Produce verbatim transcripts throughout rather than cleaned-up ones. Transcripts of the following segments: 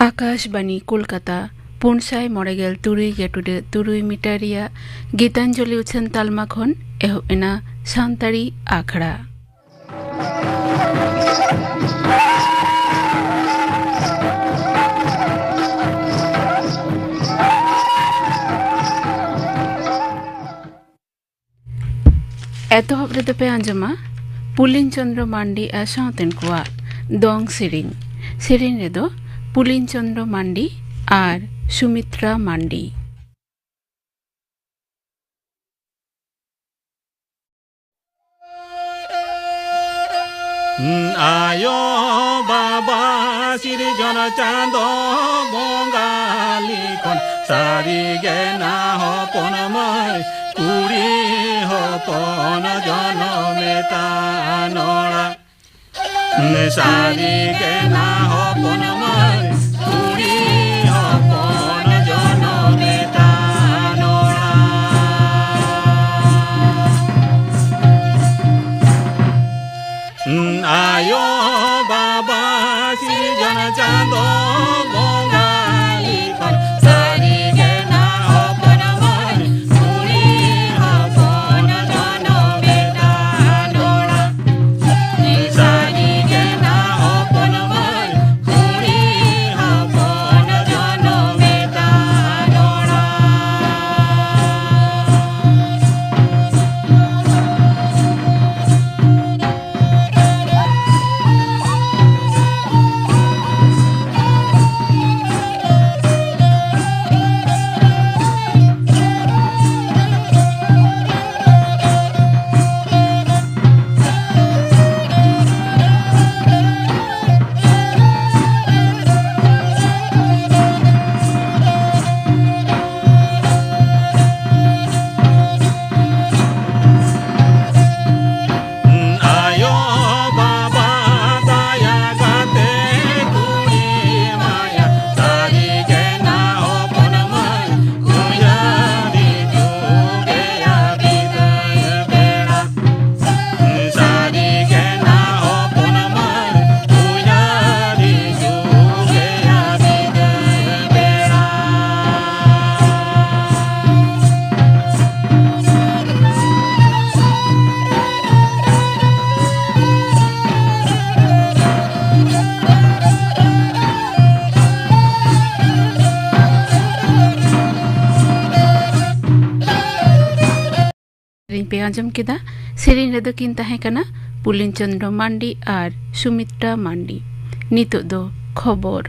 ᱟᱠᱟᱥᱵᱟᱱᱤ ᱠᱳᱞᱠᱟᱛᱟ, ᱯᱩᱱ ᱥᱟᱭ ᱢᱚᱬᱮ ᱜᱮᱞ ᱛᱩᱨᱩᱭ ᱜᱮ ᱴᱩᱰᱟᱹᱜ ᱛᱩᱨᱩᱭ ᱢᱤᱴᱟᱨ ᱨᱮᱭᱟᱜ ᱜᱤᱛᱟᱧᱡᱚᱞᱤ ᱩᱪᱷᱟᱹᱱ ᱛᱟᱞᱢᱟ ᱠᱷᱚᱱ ᱮᱦᱚᱵ ᱮᱱᱟ ᱥᱟᱱᱛᱟᱲᱤ ᱟᱠᱷᱲᱟ᱾ ᱮᱛᱚᱦᱚᱵ ᱨᱮᱫᱚ ᱯᱮ ᱟᱸᱡᱚᱢᱟ ᱯᱩᱞᱤᱱ ᱪᱚᱸᱫᱽᱨᱚ ᱢᱟᱱᱰᱤ ᱟᱨ ᱥᱟᱶᱛᱮᱱ ᱠᱚᱣᱟᱜ ᱫᱚᱝ ᱥᱮᱨᱮᱧ᱾ ᱥᱮᱨᱮᱧ ᱨᱮᱫᱚ ᱯᱩᱞᱤᱱ ᱪᱚᱸᱫᱽᱨᱚ ᱢᱟᱱᱰᱤ ᱟᱨ ᱥᱩᱢᱤᱛᱨᱟ ᱢᱟᱱᱰᱤ᱾ ᱟᱭᱳ ᱵᱟᱵᱟ ᱥᱤᱨᱡᱚᱱ ᱪᱟᱸᱫᱚ ᱵᱚᱸᱜᱟ ᱞᱤᱠᱷᱚᱱ, ᱥᱟᱹᱨᱤ ᱜᱮ ᱱᱟ ᱦᱚᱯᱚᱱ ᱢᱟᱹᱭ ᱠᱩᱲᱤ ᱦᱚᱯᱚᱱ ᱡᱚᱱᱚᱢᱮ ᱛᱟᱱᱚᱲᱟ᱾ ᱥᱟᱹᱨᱤ ᱜᱮ ᱱᱟ ᱦᱚᱯᱚᱱ ᱢᱟᱹᱭ ᱠᱩᱲᱤ ᱦᱚᱯᱚᱱ ᱡᱚᱱᱚᱢᱮ ᱛᱟᱱᱚᱲᱟ᱾ ᱟᱭᱳ ᱵᱟᱵᱟ ᱥᱤᱨᱡᱚᱱ ᱪᱟᱸᱫᱚ ᱵᱚᱸᱜᱟ ᱞᱤᱠᱷᱚᱱ, ᱥᱟᱹᱨᱤ ᱜᱮ ᱱᱟ ᱦᱚᱯᱚᱱ ᱢᱟᱹᱭ ᱠᱩᱲᱤ ᱦᱚᱯᱚᱱ ᱡᱚᱱᱚᱢᱮ ᱛᱟᱱᱚᱲᱟ᱾ ᱥᱟᱹᱨᱤ ᱜᱮ ᱱᱟ ᱦᱚᱯᱚᱱ ᱢᱟᱹᱭ ᱠᱩᱲᱤ ᱦᱚᱯᱚᱱ ᱡᱚᱱᱚᱢᱮ ᱛᱟᱱᱚᱲᱟ᱾ ᱟᱸᱡᱚᱢ ᱠᱮᱫᱟ᱾ ᱥᱮᱨᱮᱧ ᱨᱮᱫᱚ ᱠᱤᱱ ᱛᱟᱦᱮᱸ ᱠᱟᱱᱟ ᱯᱩᱞᱤᱱ ᱪᱚᱸᱫᱽᱨᱚ ᱢᱟᱱᱰᱤ ᱟᱨ ᱥᱩᱢᱤᱛᱨᱟ ᱢᱟᱱᱰᱤ᱾ ᱱᱤᱛᱚᱜ ᱫᱚ ᱠᱷᱚᱵᱚᱨ᱾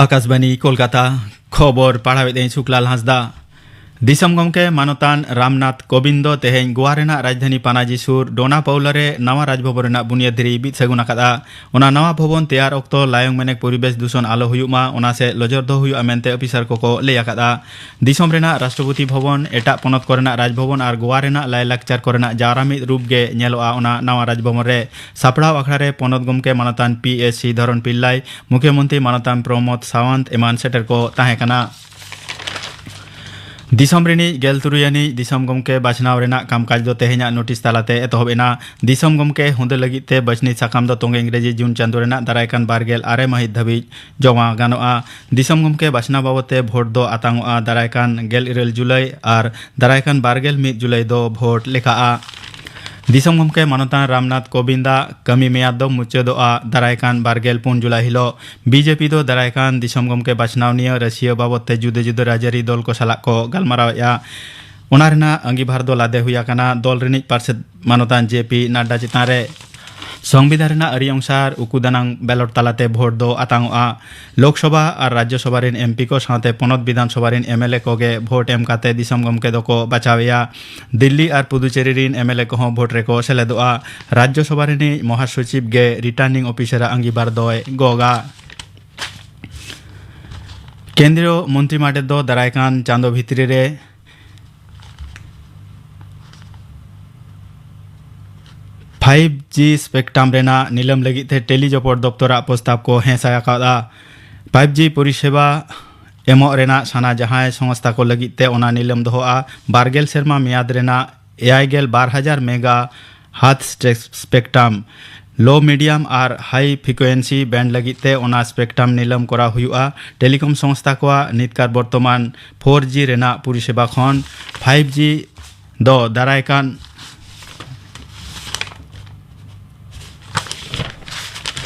ᱟᱠᱟᱥᱵᱟᱱᱤ ᱠᱳᱞᱠᱟᱛᱟ, ᱠᱷᱚᱵᱚᱨ ᱯᱟᱲᱦᱟᱣᱮᱫ ᱟᱹᱧ ᱥᱩᱠᱞᱟᱞ ᱦᱟᱸᱥᱫᱟ᱾ ᱫᱤᱥᱚᱢ ᱜᱚᱢᱠᱮ ᱢᱟᱱᱚᱛᱟᱱ ᱨᱟᱢᱱᱟᱛᱷ ᱠᱳᱵᱤᱱᱫ ᱫᱚ ᱛᱮᱦᱮᱧ ᱜᱳᱣᱟ ᱨᱮᱱᱟᱜ ᱨᱟᱡᱽᱫᱷᱟᱱᱤ ᱯᱟᱱᱟᱡᱤ ᱥᱩᱨ ᱰᱳᱱᱟ ᱯᱟᱣᱞᱟ ᱨᱮ ᱱᱟᱣᱟ ᱨᱟᱡᱽᱵᱷᱚᱵᱚᱱ ᱨᱮᱱᱟᱜ ᱵᱩᱱᱤᱭᱟᱹᱫ ᱫᱷᱤᱨᱤ ᱵᱤᱫ ᱥᱟᱹᱜᱩᱱ ᱟᱠᱟᱫᱼᱟ᱾ ᱚᱱᱟ ᱱᱟᱣᱟ ᱵᱷᱚᱵᱚᱱ ᱛᱮᱭᱟᱨ ᱚᱠᱛᱚ ᱞᱟᱭᱚᱝ ᱢᱮᱱᱮᱠ ᱯᱚᱨᱤᱵᱮᱥ ᱫᱩᱥᱚᱱ ᱟᱞᱚ ᱦᱩᱭᱩᱜ ᱢᱟ, ᱚᱱᱟ ᱥᱮᱫ ᱞᱚᱡᱚᱨ ᱫᱚᱦᱚ ᱦᱩᱭᱩᱜᱼᱟ ᱢᱮᱱᱛᱮ ᱚᱯᱷᱤᱥᱟᱨ ᱠᱚᱠᱚ ᱞᱟᱹᱭ ᱟᱠᱟᱫᱼᱟ᱾ ᱫᱤᱥᱚᱢ ᱨᱮᱱᱟᱜ ᱨᱟᱥᱴᱨᱚᱯᱚᱛᱤ ᱵᱷᱚᱵᱚᱱ, ᱮᱴᱟᱜ ᱯᱚᱱᱚᱛ ᱠᱚᱨᱮᱱᱟᱜ ᱨᱟᱡᱽᱵᱷᱚᱵᱚᱱ ᱟᱨ ᱜᱳᱣᱟ ᱨᱮᱱᱟᱜ ᱞᱟᱭᱞᱟᱠᱪᱟᱨ ᱠᱚᱨᱮᱱᱟᱜ ᱡᱟᱣᱨᱟ ᱢᱤᱫ ᱨᱩᱯ ᱜᱮ ᱧᱮᱞᱚᱜᱼᱟ ᱚᱱᱟ ᱱᱟᱣᱟ ᱨᱟᱡᱽᱵᱷᱚᱵᱚᱱ ᱨᱮ᱾ ᱥᱟᱯᱲᱟᱣ ᱟᱠᱷᱲᱟ ᱨᱮ ᱯᱚᱱᱚᱛ ᱜᱚᱢᱠᱮ ᱢᱟᱱᱚᱛᱟᱱ ᱯᱤ ᱮᱥ ᱥᱤ ᱫᱷᱚᱨᱚᱱ ᱯᱤᱞᱞᱟᱭ, ᱢᱩᱠᱷᱭᱚᱢᱚᱱᱛᱨᱤ ᱢᱟᱱᱚᱛᱟᱱ ᱯᱨᱚᱢᱳᱫ ᱥᱟᱣᱟᱱᱛ ᱮᱢᱟᱱ ᱥᱮᱴᱮᱨ ᱠᱚ ᱛᱟᱦᱮᱸ ᱠᱟᱱᱟ᱾ ᱫᱤᱥᱚᱢ ᱨᱤᱱᱤᱡ ᱜᱮᱞ ᱛᱩᱨᱩᱭ ᱟᱹᱱᱤᱡ ᱫᱤᱥᱚᱢ ᱜᱚᱢᱠᱮ ᱵᱟᱪᱷᱱᱟᱣ ᱨᱮᱱᱟᱜ ᱠᱟᱢᱠᱟᱡᱽ ᱫᱚ ᱛᱮᱦᱮᱧᱟᱜ ᱱᱳᱴᱤᱥ ᱛᱟᱞᱟᱛᱮ ᱮᱛᱚᱦᱚᱵ ᱮᱱᱟ᱾ ᱫᱤᱥᱚᱢ ᱜᱚᱢᱠᱮ ᱦᱩᱸᱫᱟᱹ ᱞᱟᱹᱜᱤᱫ ᱛᱮ ᱵᱟᱪᱷᱱᱤ ᱥᱟᱠᱟᱢ ᱫᱚ ᱛᱚᱸᱜᱮ ᱤᱝᱨᱮᱡᱤ ᱡᱩᱱ ᱪᱟᱸᱫᱳ ᱨᱮᱱᱟᱜ ᱫᱟᱨᱟᱭ ᱠᱟᱱ ᱵᱟᱨ ᱜᱮᱞ ᱟᱨᱮ ᱢᱟᱹᱦᱤᱛ ᱫᱷᱟᱹᱵᱤᱡ ᱡᱚᱢᱟ ᱜᱟᱱᱚᱜᱼᱟ᱾ ᱫᱤᱥᱚᱢ ᱜᱚᱢᱠᱮ ᱵᱟᱪᱷᱱᱟᱣ ᱵᱟᱵᱚᱫ ᱛᱮ ᱵᱷᱳᱴ ᱫᱚ ᱟᱛᱟᱝᱚᱜᱼᱟ ᱫᱟᱨᱟᱭ ᱠᱟᱱ ᱜᱮᱞ ᱤᱨᱟᱹᱞ ᱡᱩᱞᱟᱭ ᱟᱨ ᱫᱟᱨᱟᱭ ᱠᱟᱱ ᱵᱟᱨ ᱜᱮᱞ ᱢᱤᱫ ᱡᱩᱞᱟᱭ ᱫᱚ ᱵᱷᱳᱴ ᱞᱮᱠᱷᱟᱜᱼᱟ᱾ ᱫᱤᱥᱚᱢ ᱜᱚᱢᱠᱮ ᱢᱟᱱᱚᱛᱟᱱ ᱨᱟᱢᱱᱟᱛᱷ ᱠᱳᱵᱤᱱᱫᱟᱜ ᱠᱟᱹᱢᱤ ᱢᱮᱭᱟᱫ ᱫᱚ ᱢᱩᱪᱟᱹᱫᱚᱜᱼᱟ ᱫᱟᱨᱟᱭ ᱠᱟᱱ ᱵᱟᱨ ᱜᱮᱞ ᱯᱩᱱ ᱡᱩᱞᱟᱭ ᱦᱤᱞᱳᱜ᱾ ᱵᱤ ᱡᱮ ᱯᱤ ᱫᱚ ᱫᱟᱨᱟᱭ ᱠᱟᱱ ᱫᱤᱥᱚᱢ ᱜᱚᱢᱠᱮ ᱵᱟᱪᱷᱱᱟᱣ ᱱᱤᱭᱟᱹ ᱨᱟᱹᱥᱤᱭᱟᱹ ᱵᱟᱵᱚᱫ ᱛᱮ ᱡᱩᱫᱟᱹ ᱡᱩᱫᱟᱹ ᱨᱟᱡᱽᱟᱹᱨᱤ ᱫᱚᱞ ᱠᱚ ᱥᱟᱞᱟᱜ ᱠᱚ ᱜᱟᱞᱢᱟᱨᱟᱣᱮᱫᱼᱟ᱾ ᱚᱱᱟ ᱨᱮᱱᱟᱜ ᱟᱸᱜᱤᱵᱷᱟᱨ ᱫᱚ ᱞᱟᱫᱮ ᱦᱩᱭ ᱟᱠᱟᱱᱟ ᱫᱚᱞ ᱨᱤᱱᱤᱡ ᱯᱟᱨᱥᱮᱛ ᱢᱟᱱᱚᱛᱟᱱ ᱡᱮ ᱯᱤ ᱱᱟᱰᱰᱟ ᱪᱮᱛᱟᱱ ᱨᱮ᱾ ᱥᱚᱝᱵᱤᱫᱷᱟᱱ ᱨᱮᱱᱟᱜ ᱟᱹᱨᱤ ᱚᱝᱥᱟᱨ ᱩᱠᱩ ᱫᱟᱱᱟᱝ ᱵᱮᱞᱚᱴ ᱛᱟᱞᱟᱛᱮ ᱵᱷᱳᱴ ᱫᱚ ᱟᱛᱟᱝᱚᱜᱼᱟ᱾ ᱞᱳᱠᱥᱚᱵᱷᱟ ᱟᱨ ᱨᱟᱡᱽᱡᱚᱥᱚᱵᱷᱟ ᱨᱮᱱ ᱮᱢ ᱯᱤ ᱠᱚ ᱥᱟᱶᱛᱮ ᱯᱚᱱᱚᱛ ᱵᱤᱫᱷᱟᱱ ᱥᱚᱵᱷᱟ ᱨᱮᱱ ᱮᱢ ᱮᱞ ᱮ ᱠᱚᱜᱮ ᱵᱷᱳᱴ ᱮᱢ ᱠᱟᱛᱮ ᱫᱤᱥᱚᱢ ᱜᱚᱢᱠᱮ ᱫᱚᱠᱚ ᱵᱟᱪᱷᱟᱣᱮᱭᱟ᱾ ᱫᱤᱞᱞᱤ ᱟᱨ ᱯᱩᱫᱩᱪᱮᱨᱤ ᱨᱮᱱ ᱮᱢ ᱮᱞ ᱮ ᱠᱚᱦᱚᱸ ᱵᱷᱳᱴ ᱨᱮᱠᱚ ᱥᱮᱞᱮᱫᱚᱜᱼᱟ᱾ ᱨᱟᱡᱽᱡᱚᱥᱚᱵᱷᱟ ᱨᱤᱱᱤᱡ ᱢᱚᱦᱟᱥᱚᱪᱤᱵᱽ ᱜᱮ ᱨᱤᱴᱟᱨᱱᱤᱝ ᱚᱯᱷᱤᱥᱟᱨᱟᱜ ᱟᱸᱜᱤᱵᱷᱟᱨ ᱫᱚᱭ ᱜᱚᱜᱟ᱾ ᱠᱮᱱᱫᱨᱤᱭᱚ ᱢᱚᱱᱛᱨᱤ ᱢᱟᱰᱮᱛ ᱫᱚ ᱫᱟᱨᱟᱭ ᱠᱟᱱ ᱪᱟᱸᱫᱚ ᱵᱷᱤᱛᱨᱤ ᱨᱮ ᱯᱷᱟᱭᱤᱵᱷ ᱡᱤ ᱥᱯᱮᱠᱴᱨᱟᱢ ᱨᱮᱱᱟᱜ ᱱᱤᱞᱟᱹᱢ ᱞᱟᱹᱜᱤᱫ ᱛᱮ ᱴᱮᱞᱤᱡᱚᱯᱚᱨ ᱫᱚᱯᱛᱚᱨᱟᱜ ᱯᱨᱚᱥᱛᱟᱵ ᱠᱚ ᱦᱮᱸᱥᱟᱭ ᱟᱠᱟᱫᱼᱟ᱾ ᱯᱷᱟᱭᱤᱵᱷ ᱡᱤ ᱯᱚᱨᱤᱥᱮᱵᱟ ᱮᱢᱚᱜ ᱨᱮᱱᱟᱜ ᱥᱟᱱᱟ ᱡᱟᱦᱟᱸᱭ ᱥᱚᱝᱥᱛᱷᱟ ᱠᱚ ᱞᱟᱹᱜᱤᱫ ᱛᱮ ᱚᱱᱟ ᱱᱤᱞᱟᱹᱢ ᱫᱚᱦᱚᱜᱼᱟ᱾ ᱵᱟᱨ ᱜᱮᱞ ᱥᱮᱨᱢᱟ ᱢᱮᱭᱟᱫ ᱨᱮᱱᱟᱜ ᱮᱭᱟᱭ ᱜᱮᱞ ᱵᱟᱨ ᱦᱟᱡᱟᱨ ᱢᱮᱜᱟ ᱦᱟᱛ ᱥᱴᱮ-, ᱥᱯᱮᱠᱴᱨᱟᱢ, ᱞᱳ, ᱢᱤᱰᱤᱭᱟᱢ ᱟᱨ ᱦᱟᱭ ᱯᱷᱨᱤᱠᱩᱭᱮᱱᱥᱤ ᱵᱮᱱᱰ ᱞᱟᱹᱜᱤᱫ ᱛᱮ ᱚᱱᱟ ᱥᱯᱮᱠᱴᱨᱟᱢ ᱱᱤᱞᱟᱹᱢ ᱠᱚᱨᱟᱣ ᱦᱩᱭᱩᱜᱼᱟ᱾ ᱴᱮᱞᱤᱠᱚᱢ ᱥᱚᱝᱥᱛᱷᱟ ᱠᱚᱣᱟᱜ ᱱᱤᱛᱠᱟᱨ ᱵᱚᱨᱛᱚᱢᱟᱱ ᱯᱷᱳᱨ ᱡᱤ ᱨᱮᱱᱟᱜ ᱯᱚᱨᱤᱥᱮᱵᱟ ᱠᱷᱚᱱ ᱯᱷᱟᱭᱤᱵᱷ ᱡᱤ ᱫᱚ ᱫᱟᱨᱟᱭ ᱠᱟᱱ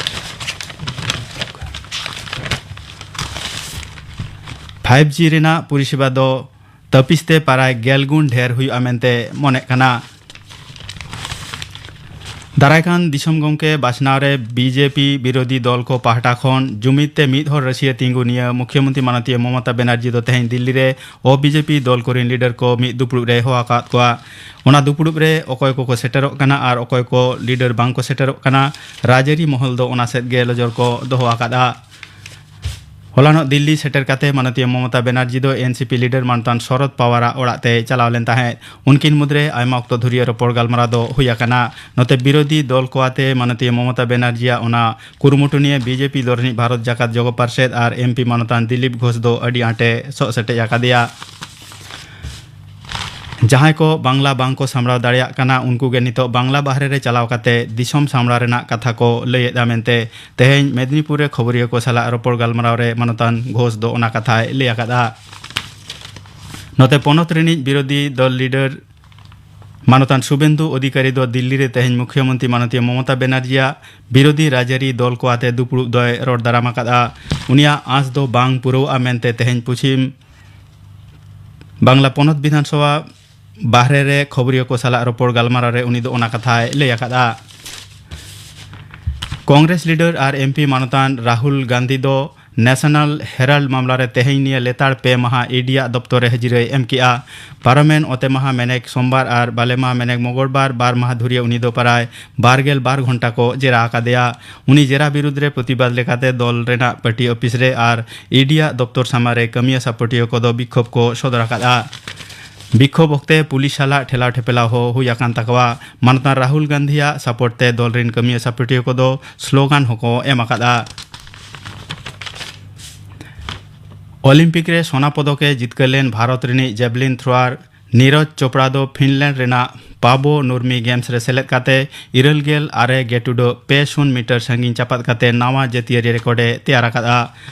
ᱯᱷᱟᱭᱤᱵᱷ ᱡᱤ ᱨᱮᱱᱟᱜ ᱯᱚᱨᱤᱥᱮᱵᱟ ᱫᱚ ᱛᱟᱹᱯᱤᱥ ᱛᱮ ᱯᱟᱨᱟᱭ ᱜᱮᱞ ᱜᱩᱱ ᱰᱷᱮᱨ ᱦᱩᱭᱩᱜᱼᱟ ᱢᱮᱱᱛᱮ ᱢᱚᱱᱮᱜ ᱠᱟᱱᱟ᱾ ᱫᱟᱨᱟᱭ ᱠᱟᱱ ᱫᱤᱥᱚᱢ ᱜᱚᱢᱠᱮ ᱵᱟᱪᱷᱱᱟᱣ ᱨᱮ ᱵᱤᱡᱮᱯᱤ ᱵᱤᱨᱳᱫᱷᱤ ᱫᱚᱞ ᱠᱚ ᱯᱟᱦᱴᱟ ᱠᱷᱚᱱ ᱡᱩᱢᱤᱫ ᱛᱮ ᱢᱤᱫ ᱦᱚᱲ ᱨᱟᱹᱥᱤᱭᱟᱹ ᱛᱤᱸᱜᱩ ᱱᱤᱭᱟᱹ ᱢᱩᱠᱷᱭᱚᱢᱚᱱᱛᱨᱤ ᱢᱟᱱᱚᱛᱤᱭᱟᱹ ᱢᱚᱢᱚᱛᱟ ᱵᱮᱱᱟᱨᱡᱤ ᱫᱚ ᱛᱮᱦᱮᱧ ᱫᱤᱞᱞᱤ ᱨᱮ ᱚ ᱵᱤᱡᱮᱯᱤ ᱫᱚᱞ ᱠᱚᱨᱮᱱ ᱞᱤᱰᱟᱨ ᱠᱚ ᱢᱤᱫ ᱫᱩᱯᱲᱩᱵ ᱨᱮ ᱦᱚᱦᱚ ᱟᱠᱟᱫ ᱠᱚᱣᱟ᱾ ᱚᱱᱟ ᱫᱩᱯᱲᱩᱵ ᱨᱮ ᱚᱠᱚᱭ ᱠᱚᱠᱚ ᱥᱮᱴᱮᱨᱚᱜ ᱠᱟᱱᱟ ᱟᱨ ᱚᱠᱚᱭ ᱠᱚ ᱞᱤᱰᱟᱨ ᱵᱟᱝ ᱠᱚ ᱥᱮᱴᱮᱨᱚᱜ ᱠᱟᱱᱟ, ᱨᱟᱡᱽᱟᱹᱨᱤ ᱢᱚᱦᱚᱞ ᱫᱚ ᱚᱱᱟ ᱥᱮᱫ ᱜᱮ ᱱᱚᱡᱚᱨ ᱠᱚ ᱫᱚᱦᱚ ᱟᱠᱟᱫᱼᱟ᱾ ᱦᱚᱞᱟᱱᱚᱜ ᱫᱤᱞᱞᱤ ᱥᱮᱴᱮᱨ ᱠᱟᱛᱮ ᱢᱟᱱᱚᱛᱤᱭᱟᱹ ᱢᱚᱢᱚᱛᱟ ᱵᱮᱱᱟᱨᱡᱤ ᱫᱚ ᱮᱱᱥᱤᱯᱤ ᱞᱤᱰᱟᱨ ᱢᱟᱱᱚᱛᱟᱱ ᱥᱚᱨᱚᱫ ᱯᱟᱣᱟᱨᱟᱜ ᱚᱲᱟᱜ ᱛᱮᱭ ᱪᱟᱞᱟᱣ ᱞᱮᱱ ᱛᱟᱦᱮᱸᱫ᱾ ᱩᱱᱠᱤᱱ ᱢᱩᱫᱽᱨᱮ ᱟᱭᱢᱟ ᱚᱠᱛᱚ ᱫᱷᱩᱨᱤᱭᱟᱹ ᱨᱚᱯᱚᱲ ᱜᱟᱞᱢᱟᱨᱟᱣ ᱫᱚ ᱦᱩᱭ ᱟᱠᱟᱱᱟ᱾ ᱱᱚᱛᱮ ᱵᱤᱨᱳᱫᱷᱤ ᱫᱚᱞ ᱠᱚ ᱟᱛᱮ ᱢᱟᱱᱚᱛᱤᱭᱟᱹ ᱢᱚᱢᱚᱛᱟ ᱵᱮᱱᱟᱨᱡᱤᱭᱟᱜ ᱚᱱᱟ ᱠᱩᱨᱩᱢᱩᱴᱩ ᱱᱤᱭᱮ ᱵᱤᱡᱮᱯᱤ ᱫᱚᱞ ᱨᱤᱱᱤᱡ ᱵᱷᱟᱨᱚᱛ ᱡᱟᱠᱟᱛ ᱡᱚᱜᱚ ᱯᱟᱨᱥᱮᱫ ᱟᱨ ᱮᱢᱯᱤ ᱢᱟᱱᱚᱛᱟᱱ ᱫᱤᱞᱤᱯ ᱜᱷᱳᱥ ᱫᱚ ᱟᱹᱰᱤ ᱟᱸᱴᱮ ᱥᱚᱜ ᱥᱮᱴᱮᱡ ᱟᱠᱟᱫᱮᱭᱟ᱾ ᱡᱟᱦᱟᱸᱭ ᱠᱚ ᱵᱟᱝᱞᱟ ᱵᱟᱝ ᱠᱚ ᱥᱟᱢᱵᱲᱟᱣ ᱫᱟᱲᱮᱭᱟᱜ ᱠᱟᱱᱟ, ᱩᱱᱠᱩ ᱜᱮ ᱱᱤᱛᱚᱜ ᱵᱟᱝᱞᱟ ᱵᱟᱦᱨᱮ ᱨᱮ ᱪᱟᱞᱟᱣ ᱠᱟᱛᱮ ᱫᱤᱥᱚᱢ ᱥᱟᱢᱵᱲᱟᱣ ᱨᱮᱱᱟᱜ ᱠᱟᱛᱷᱟ ᱠᱚ ᱞᱟᱹᱭᱮᱫᱼᱟ ᱢᱮᱱᱛᱮ ᱛᱮᱦᱮᱧ ᱢᱮᱫᱽᱱᱤᱯᱩᱨ ᱨᱮ ᱠᱷᱚᱵᱚᱨᱤᱭᱟᱹ ᱠᱚ ᱥᱟᱞᱟᱜ ᱨᱚᱯᱚᱲ ᱜᱟᱞᱢᱟᱨᱟᱣ ᱨᱮ ᱢᱟᱱᱚᱛᱟᱱ ᱜᱷᱳᱥ ᱫᱚ ᱚᱱᱟ ᱠᱟᱛᱷᱟᱭ ᱞᱟᱹᱭ ᱟᱠᱟᱫᱼᱟ᱾ ᱱᱚᱛᱮ ᱯᱚᱱᱚᱛ ᱨᱤᱱᱤᱡ ᱵᱤᱨᱳᱫᱷᱤ ᱫᱚᱞ ᱞᱤᱰᱟᱨ ᱢᱟᱱᱚᱛᱟᱱ ᱥᱩᱵᱮᱱᱫᱩ ᱚᱫᱷᱤᱠᱟᱨᱤ ᱫᱚ ᱫᱤᱞᱞᱤ ᱨᱮ ᱛᱮᱦᱮᱧ ᱢᱩᱠᱷᱭᱚᱢᱚᱱᱛᱨᱤ ᱢᱟᱱᱚᱛᱤᱭᱟᱹ ᱢᱚᱢᱚᱛᱟ ᱵᱮᱱᱟᱨᱡᱤᱭᱟᱜ ᱵᱤᱨᱳᱫᱷᱤ ᱨᱟᱡᱽᱟᱹᱨᱤ ᱫᱚᱞ ᱠᱚ ᱟᱛᱮ ᱫᱩᱯᱲᱩᱵ ᱫᱚᱭ ᱨᱚᱲ ᱫᱟᱨᱟᱢ ᱟᱠᱟᱫᱼᱟ᱾ ᱩᱱᱤᱭᱟᱜ ᱟᱸᱥ ᱫᱚ ᱵᱟᱝ ᱯᱩᱨᱟᱹᱣᱜᱼᱟ ᱢᱮᱱᱛᱮ ᱛᱮᱦᱮᱧ ᱯᱚᱪᱷᱤᱢ ᱵᱟᱝᱞᱟ ᱯᱚᱱᱚᱛ ᱵᱤᱫᱷᱟᱱ ᱥᱚᱵᱷᱟ ᱵᱟᱦᱨᱮ ᱨᱮ ᱠᱷᱚᱵᱚᱨᱤᱭᱟᱹ ᱠᱚ ᱥᱟᱞᱟᱜ ᱨᱚᱯᱚᱲ ᱜᱟᱞᱢᱟᱨᱟᱣ ᱨᱮ ᱩᱱᱤ ᱫᱚ ᱚᱱᱟ ᱠᱟᱛᱷᱟᱭ ᱞᱟᱹᱭ ᱟᱠᱟᱫᱼᱟ᱾ ᱠᱚᱝᱜᱨᱮᱥ ᱞᱤᱰᱟᱨ ᱟᱨ ᱮᱢᱯᱤ ᱢᱟᱱᱚᱛᱟᱱ ᱨᱟᱦᱩᱞ ᱜᱟᱱᱫᱷᱤ ᱫᱚ ᱱᱮᱥᱚᱱᱟᱞ ᱦᱮᱨᱟᱞᱰ ᱢᱟᱢᱞᱟ ᱨᱮ ᱛᱮᱦᱮᱧ ᱱᱤᱭᱟᱹ ᱞᱮᱛᱟᱲ ᱯᱮ ᱢᱟᱦᱟ ᱤᱰᱤᱭᱟᱜ ᱫᱚᱯᱛᱚᱨ ᱨᱮ ᱦᱟᱹᱡᱤᱨᱟᱹᱭ ᱮᱢ ᱠᱮᱜᱼᱟ᱾ ᱯᱟᱨᱚᱢᱮᱱ ᱚᱛᱮ ᱢᱟᱦᱟ ᱢᱮᱱᱮᱠ ᱥᱳᱢᱵᱟᱨ ᱟᱨ ᱵᱟᱞᱮ ᱢᱟᱦᱟ ᱢᱮᱱᱮᱠ ᱢᱚᱜᱚᱞᱵᱟᱨ ᱵᱟᱨ ᱢᱟᱦᱟ ᱫᱷᱩᱨᱤᱭᱟᱹ ᱩᱱᱤ ᱫᱚ ᱯᱟᱨᱟᱭ ᱵᱟᱨ ᱜᱮᱞ ᱵᱟᱨ ᱜᱷᱚᱱᱴᱟ ᱠᱚ ᱡᱮᱨᱟ ᱟᱠᱟᱫᱮᱭᱟ᱾ ᱩᱱᱤ ᱡᱮᱨᱟ ᱵᱤᱨᱩᱫᱽ ᱨᱮ ᱯᱨᱚᱛᱤᱵᱟᱫ ᱞᱮᱠᱟᱛᱮ ᱫᱚᱞ ᱨᱮᱱᱟᱜ ᱯᱟᱨᱴᱤ ᱚᱯᱷᱤᱥ ᱨᱮ ᱟᱨ ᱤᱰᱤᱭᱟᱜ ᱫᱚᱯᱛᱚᱨ ᱥᱟᱢᱟᱝ ᱨᱮ ᱠᱟᱹᱢᱤᱭᱟᱹ ᱥᱟᱯᱚᱴᱤᱭᱟᱹ ᱠᱚᱫᱚ ᱵᱤᱠᱷᱳᱵ ᱠᱚ ᱥᱚᱫᱚᱨ ᱟᱠᱟᱫᱼᱟ᱾ ᱵᱤᱠᱷᱳᱵ ᱚᱠᱛᱮ ᱯᱩᱞᱤᱥ ᱥᱟᱞᱟᱜ ᱴᱷᱮᱞᱟᱣ ᱴᱷᱮᱯᱮᱞᱟᱣ ᱦᱚᱸ ᱦᱩᱭ ᱟᱠᱟᱱ ᱛᱟᱠᱚᱣᱟ᱾ ᱢᱟᱱᱚᱛᱟᱱ ᱨᱟᱦᱩᱞ ᱜᱟᱱᱫᱷᱤᱭᱟᱜ ᱥᱟᱯᱚᱴ ᱛᱮ ᱫᱚᱞ ᱨᱤᱱ ᱠᱟᱹᱢᱤᱭᱟᱹ ᱥᱟᱯᱚᱴᱤᱭᱟᱹ ᱠᱚᱫᱚ ᱥᱞᱳᱜᱟᱱ ᱦᱚᱸᱠᱚ ᱮᱢ ᱟᱠᱟᱫᱼᱟ᱾ ᱚᱞᱤᱢᱯᱤᱠ ᱨᱮ ᱥᱚᱱᱟ ᱯᱚᱫᱚᱠ ᱮ ᱡᱤᱛᱠᱟᱹᱨ ᱞᱮᱱ ᱵᱷᱟᱨᱚᱛ ᱨᱤᱱᱤᱡ ᱡᱮᱵᱞᱤᱱ ᱛᱷᱨᱳᱣᱟᱨ ᱱᱤᱨᱚᱡᱽ ᱪᱳᱯᱲᱟ ᱫᱚ ᱯᱷᱤᱱᱞᱮᱱᱰ ᱨᱮᱱᱟᱜ ᱯᱟᱵᱳ ᱱᱩᱨᱢᱤ ᱜᱮᱢᱥ ᱨᱮ ᱥᱮᱞᱮᱫ ᱠᱟᱛᱮ ᱤᱨᱟᱹᱞ ᱜᱮᱞ ᱟᱨᱮ ᱜᱮ ᱴᱩᱰᱟᱹᱜ ᱯᱮ ᱥᱩᱱ ᱢᱤᱴᱟᱨ ᱥᱟᱺᱜᱤᱧ ᱪᱟᱯᱟᱫ ᱠᱟᱛᱮ ᱱᱟᱣᱟ ᱡᱟᱹᱛᱤᱭᱟᱹᱨᱤ ᱨᱮᱠᱚᱨᱰ ᱮ ᱛᱮᱭᱟᱨ ᱟᱠᱟᱫᱼᱟ᱾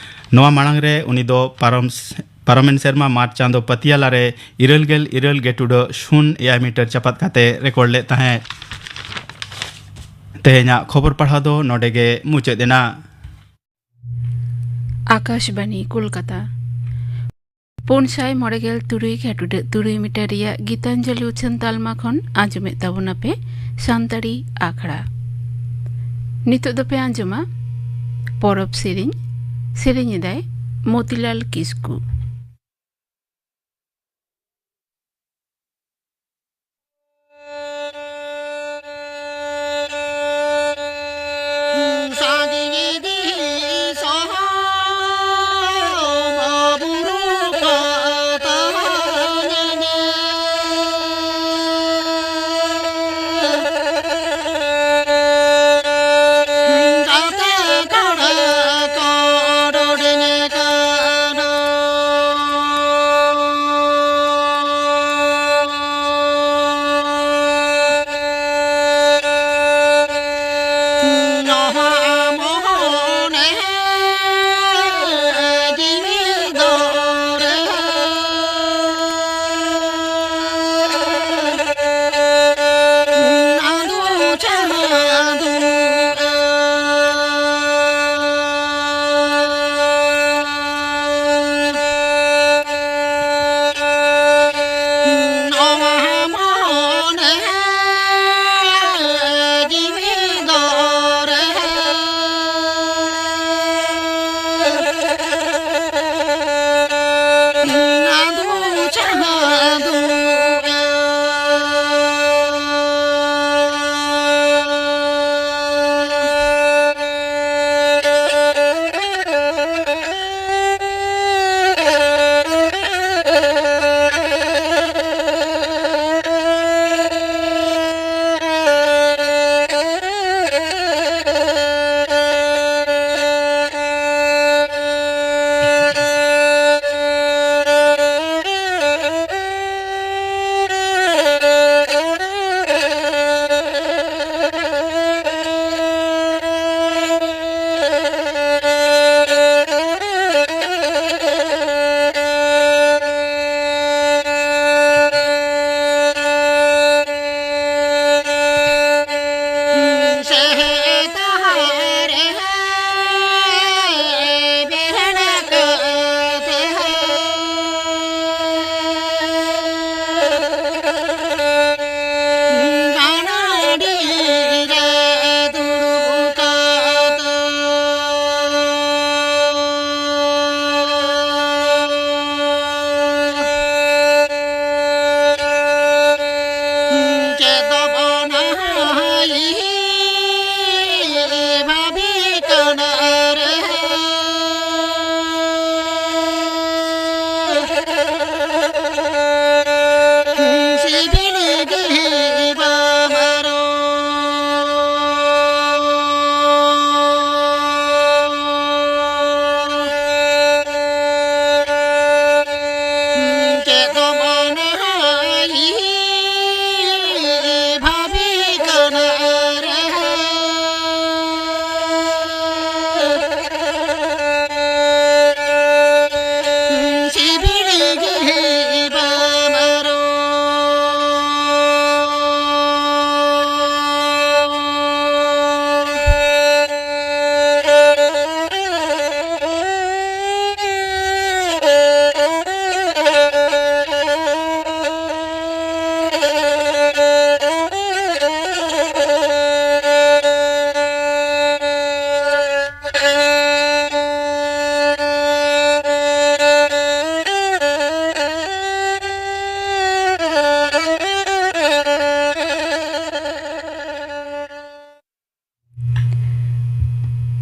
ᱱᱚᱣᱟ ᱢᱟᱲᱟᱝ ᱨᱮ ᱩᱱᱤ ᱫᱚ ᱯᱟᱨᱚᱢ ᱯᱟᱨᱚᱢᱮᱱ ᱥᱮᱨᱢᱟ ᱢᱟᱨᱪ ᱪᱟᱸᱫᱚ ᱯᱟᱹᱛᱤᱭᱟᱞᱟ ᱨᱮ ᱤᱨᱟᱹᱞ ᱜᱮᱞ ᱤᱨᱟᱹᱞ ᱜᱮ ᱴᱩᱰᱟᱹᱜ ᱥᱩᱱ ᱮᱭᱟᱭ ᱢᱤᱴᱟᱨ ᱪᱟᱯᱟᱫ ᱠᱟᱛᱮ ᱨᱮᱠᱚᱨᱰ ᱞᱮᱫ ᱛᱟᱦᱮᱸᱫ᱾ ᱛᱮᱦᱮᱧᱟᱜ ᱠᱷᱚᱵᱚᱨ ᱯᱟᱲᱦᱟᱣ ᱫᱚ ᱱᱚᱰᱮ ᱜᱮ ᱢᱩᱪᱟᱹᱫ ᱮᱱᱟ᱾ ᱟᱠᱟᱥᱵᱟᱱᱤ ᱠᱳᱞᱠᱟᱛᱟ᱾ ᱯᱩᱱ ᱥᱟᱭ ᱢᱚᱬᱮ ᱜᱮᱞ ᱛᱩᱨᱩᱭ ᱜᱷᱟᱴᱩᱰᱟᱹᱜ ᱛᱩᱨᱩᱭ ᱢᱤᱴᱟᱨ ᱨᱮᱭᱟᱜ ᱜᱤᱛᱟᱧᱡᱚᱞᱤ ᱩᱪᱷᱟᱹᱱ ᱛᱟᱞᱢᱟ ᱠᱷᱚᱱ ᱟᱸᱡᱚᱢᱮᱫ ᱛᱟᱵᱚᱱᱟᱯᱮ ᱥᱟᱱᱛᱟᱲᱤ ᱟᱠᱷᱲᱟ᱾ ᱱᱤᱛᱚᱜ ᱫᱚᱯᱮ ᱟᱸᱡᱚᱢᱟ ᱯᱚᱨᱚᱵᱽ ᱥᱮᱨᱮᱧ᱾ ᱥᱮᱨᱮᱧ ᱮᱫᱟᱭ ᱢᱚᱛᱤᱞᱟᱞ ᱠᱤᱥᱠᱩ᱾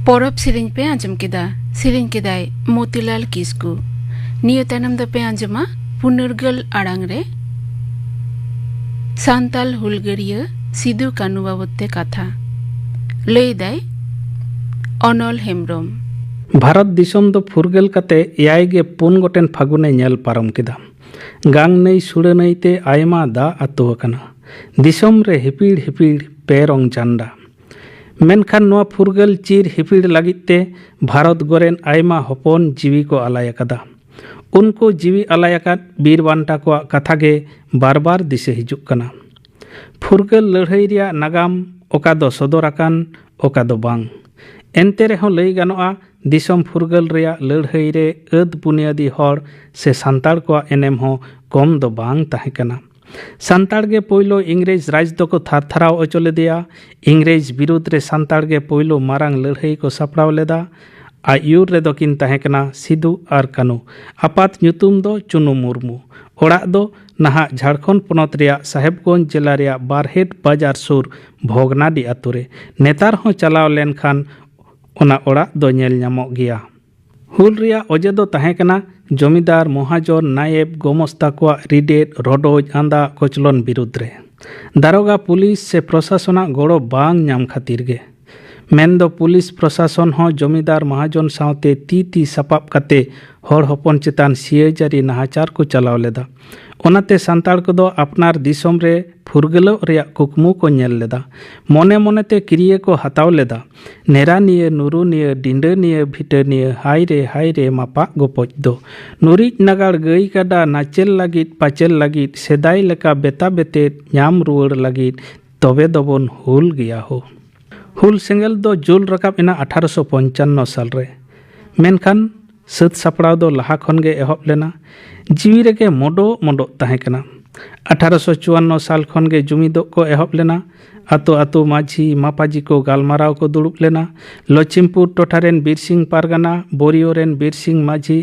ᱯᱚᱨᱚᱵᱽ ᱥᱮᱨᱮᱧ ᱯᱮ ᱟᱸᱡᱚᱢ ᱠᱮᱫᱟ᱾ ᱥᱮᱨᱮᱧ ᱠᱮᱫᱟᱭ ᱢᱚᱛᱤᱞᱟᱞ ᱠᱤᱥᱠᱩ᱾ ᱱᱤᱭᱟᱹ ᱛᱟᱭᱱᱚᱢ ᱫᱚᱯᱮ ᱟᱸᱡᱚᱢᱟ ᱯᱩᱱᱟᱹᱨᱜᱟᱹᱞ ᱟᱲᱟᱝ ᱨᱮ ᱥᱟᱱᱛᱟᱞ ᱦᱩᱞᱜᱟᱹᱨᱤᱭᱟᱹ ᱥᱤᱫᱩ ᱠᱟᱹᱱᱩ ᱵᱟᱵᱚᱛ ᱛᱮ ᱠᱟᱛᱷᱟ᱾ ᱞᱟᱹᱭᱫᱟᱭ ᱚᱱᱚᱞ ᱦᱮᱢᱵᱽᱨᱚᱢ᱾ ᱵᱷᱟᱨᱚᱛ ᱫᱤᱥᱚᱢ ᱫᱚ ᱯᱷᱩᱨᱜᱟᱹᱞ ᱠᱟᱛᱮ ᱮᱭᱟᱭ ᱜᱮ ᱯᱩᱱ ᱜᱚᱴᱮᱱ ᱯᱷᱟᱹᱜᱩᱱᱮ ᱧᱮᱞ ᱯᱟᱨᱚᱢ ᱠᱮᱫᱟ᱾ ᱜᱟᱝ ᱱᱟᱹᱭ ᱥᱩᱲᱟᱹ ᱱᱟᱹᱭ ᱛᱮ ᱟᱭᱢᱟ ᱫᱟᱜ ᱟᱹᱛᱩ ᱟᱠᱟᱱᱟ᱾ ᱫᱤᱥᱚᱢ ᱨᱮ ᱦᱤᱯᱤᱲ ᱦᱤᱯᱤᱲ ᱯᱮ ᱨᱚᱝ ᱡᱷᱟᱱᱰᱟ᱾ ᱢᱮᱱᱠᱷᱟᱱ ᱱᱚᱣᱟ ᱯᱷᱩᱨᱜᱟᱹᱞ ᱪᱤᱨ ᱦᱤᱯᱤᱲ ᱞᱟᱹᱜᱤᱫ ᱛᱮ ᱵᱷᱟᱨᱚᱛ ᱜᱚᱨᱮᱱ ᱟᱭᱢᱟ ᱦᱚᱯᱚᱱ ᱡᱤᱣᱤ ᱠᱚ ᱟᱞᱟᱭ ᱟᱠᱟᱫᱟ᱾ ᱩᱱᱠᱩ ᱡᱤᱣᱤ ᱟᱞᱟᱭ ᱟᱠᱟᱫ ᱵᱤᱨ ᱵᱟᱱᱴᱟ ᱠᱚᱣᱟᱜ ᱠᱟᱛᱷᱟ ᱜᱮ ᱵᱟᱨ ᱵᱟᱨ ᱫᱤᱥᱟᱹ ᱦᱤᱡᱩᱜ ᱠᱟᱱᱟ᱾ ᱯᱷᱩᱨᱜᱟᱹᱞ ᱞᱟᱹᱲᱦᱟᱹᱭ ᱨᱮᱭᱟᱜ ᱱᱟᱜᱟᱢ ᱚᱠᱟ ᱫᱚ ᱥᱚᱫᱚᱨ ᱟᱠᱟᱱ, ᱚᱠᱟ ᱫᱚ ᱵᱟᱝ᱾ ᱮᱱᱛᱮ ᱨᱮᱦᱚᱸ ᱞᱟᱹᱭ ᱜᱟᱱᱚᱜᱼᱟ, ᱫᱤᱥᱚᱢ ᱯᱷᱩᱨᱜᱟᱹᱞ ᱨᱮᱭᱟᱜ ᱞᱟᱹᱲᱦᱟᱹᱭ ᱨᱮ ᱟᱹᱫ ᱵᱩᱱᱤᱭᱟᱹᱫᱤ ᱦᱚᱲ ᱥᱮ ᱥᱟᱱᱛᱟᱲ ᱠᱚᱣᱟᱜ ᱮᱱᱮᱢ ᱦᱚᱸ ᱠᱚᱢ ᱫᱚ ᱵᱟᱝ ᱛᱟᱦᱮᱸ ᱠᱟᱱᱟ᱾ ᱥᱟᱱᱛᱟᱲ ᱜᱮ ᱯᱳᱭᱞᱳ ᱤᱝᱨᱮᱡᱽ ᱨᱟᱡᱽ ᱫᱚᱠᱚ ᱛᱷᱟᱨ ᱛᱷᱟᱨᱟᱣ ᱦᱚᱪᱚ ᱞᱮᱫᱮᱭᱟ᱾ ᱤᱝᱨᱮᱡᱽ ᱵᱤᱨᱩᱫᱽ ᱨᱮ ᱥᱟᱱᱛᱟᱲ ᱜᱮ ᱯᱳᱭᱞᱳ ᱢᱟᱨᱟᱝ ᱞᱟᱹᱲᱦᱟᱹᱭ ᱠᱚ ᱥᱟᱯᱲᱟᱣ ᱞᱮᱫᱟ᱾ ᱟᱡ ᱟᱹᱭᱩᱨ ᱨᱮᱫᱚ ᱠᱤᱱ ᱛᱟᱦᱮᱸ ᱠᱟᱱᱟ ᱥᱤᱫᱩ ᱟᱨ ᱠᱟᱹᱱᱩ᱾ ᱟᱯᱟᱛ ᱧᱩᱛᱩᱢ ᱫᱚ ᱪᱩᱱᱩ ᱢᱩᱨᱢᱩ᱾ ᱚᱲᱟᱜ ᱫᱚ ᱱᱟᱦᱟᱜ ᱡᱷᱟᱲᱠᱷᱚᱸᱰ ᱯᱚᱱᱚᱛ ᱨᱮᱭᱟᱜ ᱥᱟᱦᱮᱵᱽᱜᱚᱸᱡᱽ ᱡᱮᱞᱟ ᱨᱮᱭᱟᱜ ᱵᱟᱨᱦᱮᱴ ᱵᱟᱡᱟᱨ ᱥᱩᱨ ᱵᱷᱚᱜᱽᱱᱟᱰᱤ ᱟᱛᱳ ᱨᱮ᱾ ᱱᱮᱛᱟᱨ ᱦᱚᱸ ᱪᱟᱞᱟᱣ ᱞᱮᱱᱠᱷᱟᱱ ᱚᱱᱟ ᱚᱲᱟᱜ ᱫᱚ ᱧᱮᱞ ᱧᱟᱢᱚᱜ ᱜᱮᱭᱟ᱾ ᱦᱩᱞ ᱨᱮᱭᱟᱜ ᱚᱡᱮ ᱫᱚ ᱛᱟᱦᱮᱸ ᱠᱟᱱᱟ ᱡᱚᱢᱤᱫᱟᱨ, ᱢᱚᱦᱟᱡᱚᱱ, ᱱᱟᱭᱮᱵ, ᱜᱚᱢᱚᱥᱛᱟ ᱠᱚᱣᱟᱜ ᱨᱤᱰᱮᱫ, ᱨᱚᱰᱚᱡ, ᱟᱸᱫᱟᱜ, ᱠᱚᱪᱞᱚᱱ ᱵᱤᱨᱩᱫᱽ ᱨᱮ᱾ ᱫᱟᱨᱚᱜᱟ, ᱯᱩᱞᱤᱥ ᱥᱮ ᱯᱨᱚᱥᱟᱥᱚᱱᱟᱜ ᱜᱚᱲᱚ ᱵᱟᱝ ᱧᱟᱢ ᱠᱷᱟᱹᱛᱤᱨ ᱜᱮ᱾ ᱢᱮᱱᱫᱚ ᱯᱩᱞᱤᱥ ᱯᱨᱚᱥᱟᱥᱚᱱ ᱦᱚᱸ ᱡᱚᱢᱤᱫᱟᱨ ᱢᱚᱦᱟᱡᱚᱱ ᱥᱟᱶᱛᱮ ᱛᱤ ᱛᱤ ᱥᱟᱯᱟᱵ ᱠᱟᱛᱮ ᱦᱚᱲ ᱦᱚᱯᱚᱱ ᱪᱮᱛᱟᱱ ᱥᱤᱭᱟᱹᱡᱟᱹᱨᱤ ᱱᱟᱦᱟᱪᱟᱨ ᱠᱚ ᱪᱟᱞᱟᱣ ᱞᱮᱫᱟ᱾ ᱚᱱᱟᱛᱮ ᱥᱟᱱᱛᱟᱲ ᱠᱚᱫᱚ ᱟᱯᱱᱟᱨ ᱫᱤᱥᱚᱢ ᱨᱮ ᱯᱷᱩᱨᱜᱟᱹᱞᱚᱜ ᱨᱮᱭᱟᱜ ᱠᱩᱠᱢᱩ ᱠᱚ ᱧᱮᱞ ᱞᱮᱫᱟ᱾ ᱢᱚᱱᱮ ᱢᱚᱱᱮᱛᱮ ᱠᱤᱨᱤᱭᱟᱹ ᱠᱚ ᱦᱟᱛᱟᱣ ᱞᱮᱫᱟ᱾ ᱱᱮᱨᱟ ᱱᱤᱭᱟᱹ, ᱱᱩᱨᱩ ᱱᱤᱭᱟᱹ, ᱰᱤᱸᱰᱟᱹ ᱱᱤᱭᱟᱹ, ᱵᱷᱤᱴᱟᱹ ᱱᱤᱭᱟᱹ, ᱦᱟᱭ ᱨᱮ, ᱦᱟᱭ ᱨᱮ, ᱢᱟᱯᱟᱜ ᱜᱚᱯᱚᱡ ᱫᱚ᱾ ᱱᱩᱨᱤᱡ ᱱᱟᱜᱟᱲ ᱜᱟᱹᱭ ᱠᱟᱰᱟ ᱱᱟᱪᱮᱞ ᱞᱟᱹᱜᱤᱫ, ᱯᱟᱪᱮᱞ ᱞᱟᱹᱜᱤᱫ, ᱥᱮᱫᱟᱭ ᱞᱮᱠᱟ ᱵᱮᱛᱟ ᱵᱮᱛᱮᱫ ᱧᱟᱢ ᱨᱩᱣᱟᱹᱲ ᱞᱟᱹᱜᱤᱫ, ᱛᱚᱵᱮ ᱫᱚᱵᱚᱱ ᱦᱩᱞ ᱜᱮᱭᱟ ᱦᱳ᱾ ᱦᱩᱞ ᱥᱮᱸᱜᱮᱞ ᱫᱚ ᱡᱩᱞ ᱨᱟᱠᱟᱵ ᱮᱱᱟ ᱟᱴᱷᱟᱨᱚᱥᱚ ᱯᱚᱧᱪᱟᱱᱱᱚ ᱥᱟᱞ ᱨᱮ᱾ ᱢᱮᱱᱠᱷᱟᱱ ᱥᱟᱹᱛ ᱥᱟᱯᱲᱟᱣ ᱫᱚ ᱞᱟᱦᱟ ᱠᱷᱚᱱ ᱜᱮ ᱮᱦᱚᱵ ᱞᱮᱱᱟ᱾ ᱡᱤᱣᱤ ᱨᱮᱜᱮ ᱢᱚᱰᱚᱜ ᱢᱚᱰᱚᱜ ᱛᱟᱦᱮᱸ ᱠᱟᱱᱟ᱾ ᱟᱴᱷᱟᱨᱚᱥᱚ ᱪᱩᱣᱟᱱᱱᱚ ᱥᱟᱞ ᱠᱷᱚᱱ ᱜᱮ ᱡᱩᱢᱤᱫᱚᱜ ᱠᱚ ᱮᱦᱚᱵ ᱞᱮᱱᱟ᱾ ᱟᱛᱳ ᱟᱛᱳ ᱢᱟᱹᱡᱷᱤ ᱢᱟᱯᱟᱡᱤ ᱠᱚ ᱜᱟᱞᱢᱟᱨᱟᱣ ᱠᱚ ᱫᱩᱲᱩᱵ ᱞᱮᱱᱟ᱾ ᱞᱚᱪᱷᱤᱢᱯᱩᱨ ᱴᱚᱴᱷᱟ ᱨᱮᱱ ᱵᱤᱨ ᱥᱤᱝ ᱯᱟᱨᱜᱟᱱᱟ, ᱵᱳᱨᱤᱭᱳ ᱨᱮᱱ ᱵᱤᱨ ᱥᱤᱝ ᱢᱟᱹᱡᱷᱤ,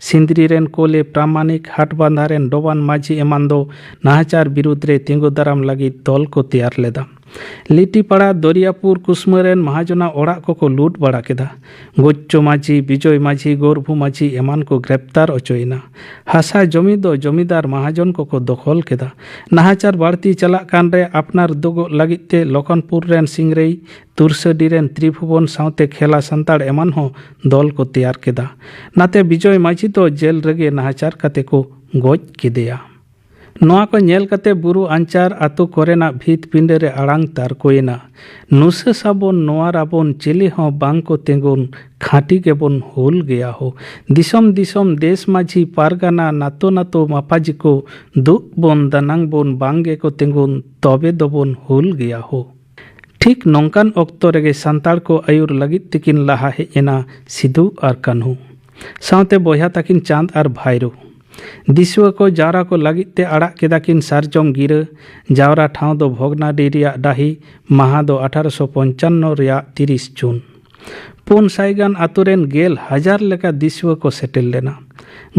ᱥᱤᱸᱫᱽᱨᱤ ᱨᱮᱱ ᱠᱳᱞᱮ ᱯᱨᱟᱢᱟᱱᱤᱠ, ᱦᱟᱴᱵᱟᱸᱫᱷᱟ ᱨᱮᱱ ᱰᱚᱵᱟᱱ ᱢᱟᱹᱡᱷᱤ ᱮᱢᱟᱱ ᱫᱚ ᱱᱟᱦᱟᱪᱟᱨ ᱵᱤᱨᱩᱫᱽ ᱨᱮ ᱛᱤᱸᱜᱩ ᱫᱟᱨᱟᱢ ᱞᱟᱹᱜᱤᱫ ᱫᱚᱞ ᱠᱚ ᱛᱮᱭᱟᱨ ᱞᱮᱫᱟ᱾ ᱞᱤᱴᱤᱯᱟᱲᱟ ᱫᱚᱨᱤᱭᱟᱯᱩᱨ ᱠᱩᱥᱢᱟᱹ ᱨᱮᱱ ᱢᱟᱦᱟᱡᱚᱱᱟᱜ ᱚᱲᱟᱜ ᱠᱚᱠᱚ ᱞᱩᱴ ᱵᱟᱲᱟ ᱠᱮᱫᱟ᱾ ᱜᱚᱪᱪᱚ ᱢᱟᱹᱡᱷᱤ, ᱵᱤᱡᱚᱭ ᱢᱟᱹᱡᱷᱤ, ᱜᱚᱨᱵᱷᱩ ᱢᱟᱹᱡᱷᱤ ᱮᱢᱟᱱ ᱠᱚ ᱜᱨᱮᱯᱛᱟᱨ ᱚᱪᱚᱭᱮᱱᱟ᱾ ᱦᱟᱥᱟ ᱡᱚᱢᱤ ᱫᱚ ᱡᱚᱢᱤᱫᱟᱨ ᱢᱟᱦᱟᱡᱚᱱ ᱠᱚᱠᱚ ᱫᱚᱠᱷᱚᱞ ᱠᱮᱫᱟ᱾ ᱱᱟᱦᱟᱪᱟᱨ ᱵᱟᱹᱲᱛᱤ ᱪᱟᱞᱟᱜ ᱠᱟᱱ ᱨᱮ ᱟᱯᱱᱟᱨ ᱫᱩᱜᱚᱜ ᱞᱟᱹᱜᱤᱫ ᱛᱮ ᱞᱚᱠᱷᱚᱱᱯᱩᱨ ᱨᱮᱱ ᱥᱤᱝᱨᱟᱹᱭ, ᱛᱩᱨᱥᱟᱹᱰᱤ ᱨᱮᱱ ᱛᱨᱤᱵᱷᱩᱵᱚᱱ ᱥᱟᱶᱛᱮ ᱠᱷᱮᱞᱟ ᱥᱟᱱᱛᱟᱲ ᱮᱢᱟᱱ ᱦᱚᱸ ᱫᱚᱞ ᱠᱚ ᱛᱮᱭᱟᱨ ᱠᱮᱫᱟ᱾ ᱱᱟᱛᱮ ᱵᱤᱡᱚᱭ ᱢᱟᱹᱡᱷᱤ ᱫᱚ ᱡᱮᱞ ᱨᱮᱜᱮ ᱱᱟᱦᱟᱪᱟᱨ ᱠᱟᱛᱮ ᱠᱚ ᱜᱚᱡ ᱠᱮᱫᱮᱭᱟ᱾ ᱱᱚᱣᱟ ᱠᱚ ᱧᱮᱞ ᱠᱟᱛᱮ ᱵᱩᱨᱩ ᱟᱧᱪᱟᱨ ᱟᱛᱳ ᱠᱚᱨᱮᱱᱟᱜ ᱵᱷᱤᱛ ᱯᱤᱸᱰᱟᱹ ᱨᱮ ᱟᱲᱟᱝ ᱛᱟᱨᱠᱚᱭᱮᱱᱟ, "ᱱᱩᱥᱟᱹ ᱥᱟᱵᱚᱱ ᱱᱚᱣᱟ ᱨᱟᱵᱚᱱ ᱪᱤᱞᱤ ᱦᱚᱸ ᱵᱟᱝ ᱠᱚ ᱛᱤᱸᱜᱩᱱ, ᱠᱷᱟᱹᱴᱤ ᱜᱮᱵᱚᱱ ᱦᱩᱞ ᱜᱮᱭᱟ ᱦᱳ᱾ ᱫᱤᱥᱚᱢ ᱫᱤᱥᱚᱢ ᱫᱮᱥ ᱢᱟᱹᱡᱷᱤ ᱯᱟᱨᱜᱟᱱᱟ ᱱᱟᱛᱚ ᱱᱟᱛᱚ ᱢᱟᱯᱟᱡᱤ ᱠᱚ ᱫᱩᱜ ᱵᱚᱱ ᱫᱟᱱᱟᱝ ᱵᱚᱱ ᱵᱟᱝ ᱜᱮᱠᱚ ᱛᱤᱸᱜᱩᱱ, ᱛᱚᱵᱮ ᱫᱚᱵᱚᱱ ᱦᱩᱞ ᱜᱮᱭᱟ ᱦᱳ᱾" ᱴᱷᱤᱠ ᱱᱚᱝᱠᱟᱱ ᱚᱠᱛᱚ ᱨᱮᱜᱮ ᱥᱟᱱᱛᱟᱲ ᱠᱚ ᱟᱹᱭᱩᱨ ᱞᱟᱹᱜᱤᱫ ᱛᱮᱠᱤᱱ ᱞᱟᱦᱟ ᱦᱮᱡ ᱮᱱᱟ ᱥᱤᱫᱩ ᱟᱨ ᱠᱟᱹᱱᱦᱩ, ᱥᱟᱶᱛᱮ ᱵᱚᱭᱦᱟ ᱛᱟᱹᱠᱤᱱ ᱪᱟᱸᱫᱽ ᱟᱨ ᱵᱷᱟᱭᱨᱳ᱾ ᱫᱤᱥᱩᱣᱟᱹ ᱠᱚ ᱡᱟᱣᱨᱟ ᱠᱚ ᱞᱟᱹᱜᱤᱫ ᱛᱮ ᱟᱲᱟᱜ ᱠᱮᱫᱟ ᱠᱤᱱ ᱥᱟᱨᱡᱚᱢ ᱜᱤᱨᱟᱹ᱾ ᱡᱟᱣᱨᱟ ᱴᱷᱟᱶ ᱫᱚ ᱵᱷᱚᱜᱽᱱᱟᱰᱤ ᱨᱮᱭᱟᱜ ᱰᱟᱹᱦᱤ᱾ ᱢᱟᱦᱟ ᱫᱚ ᱟᱴᱷᱟᱨᱚᱥᱚ ᱯᱚᱧᱪᱟᱱᱱᱚ ᱨᱮᱭᱟᱜ ᱛᱤᱨᱤᱥ ᱡᱩᱱ᱾ ᱯᱩᱱ ᱥᱟᱭ ᱜᱟᱱ ᱟᱛᱳ ᱨᱮᱱ ᱜᱮᱞ ᱦᱟᱡᱟᱨ ᱞᱮᱠᱟ ᱫᱤᱥᱩᱣᱟᱹ ᱠᱚ ᱥᱮᱴᱮᱨ ᱞᱮᱱᱟ᱾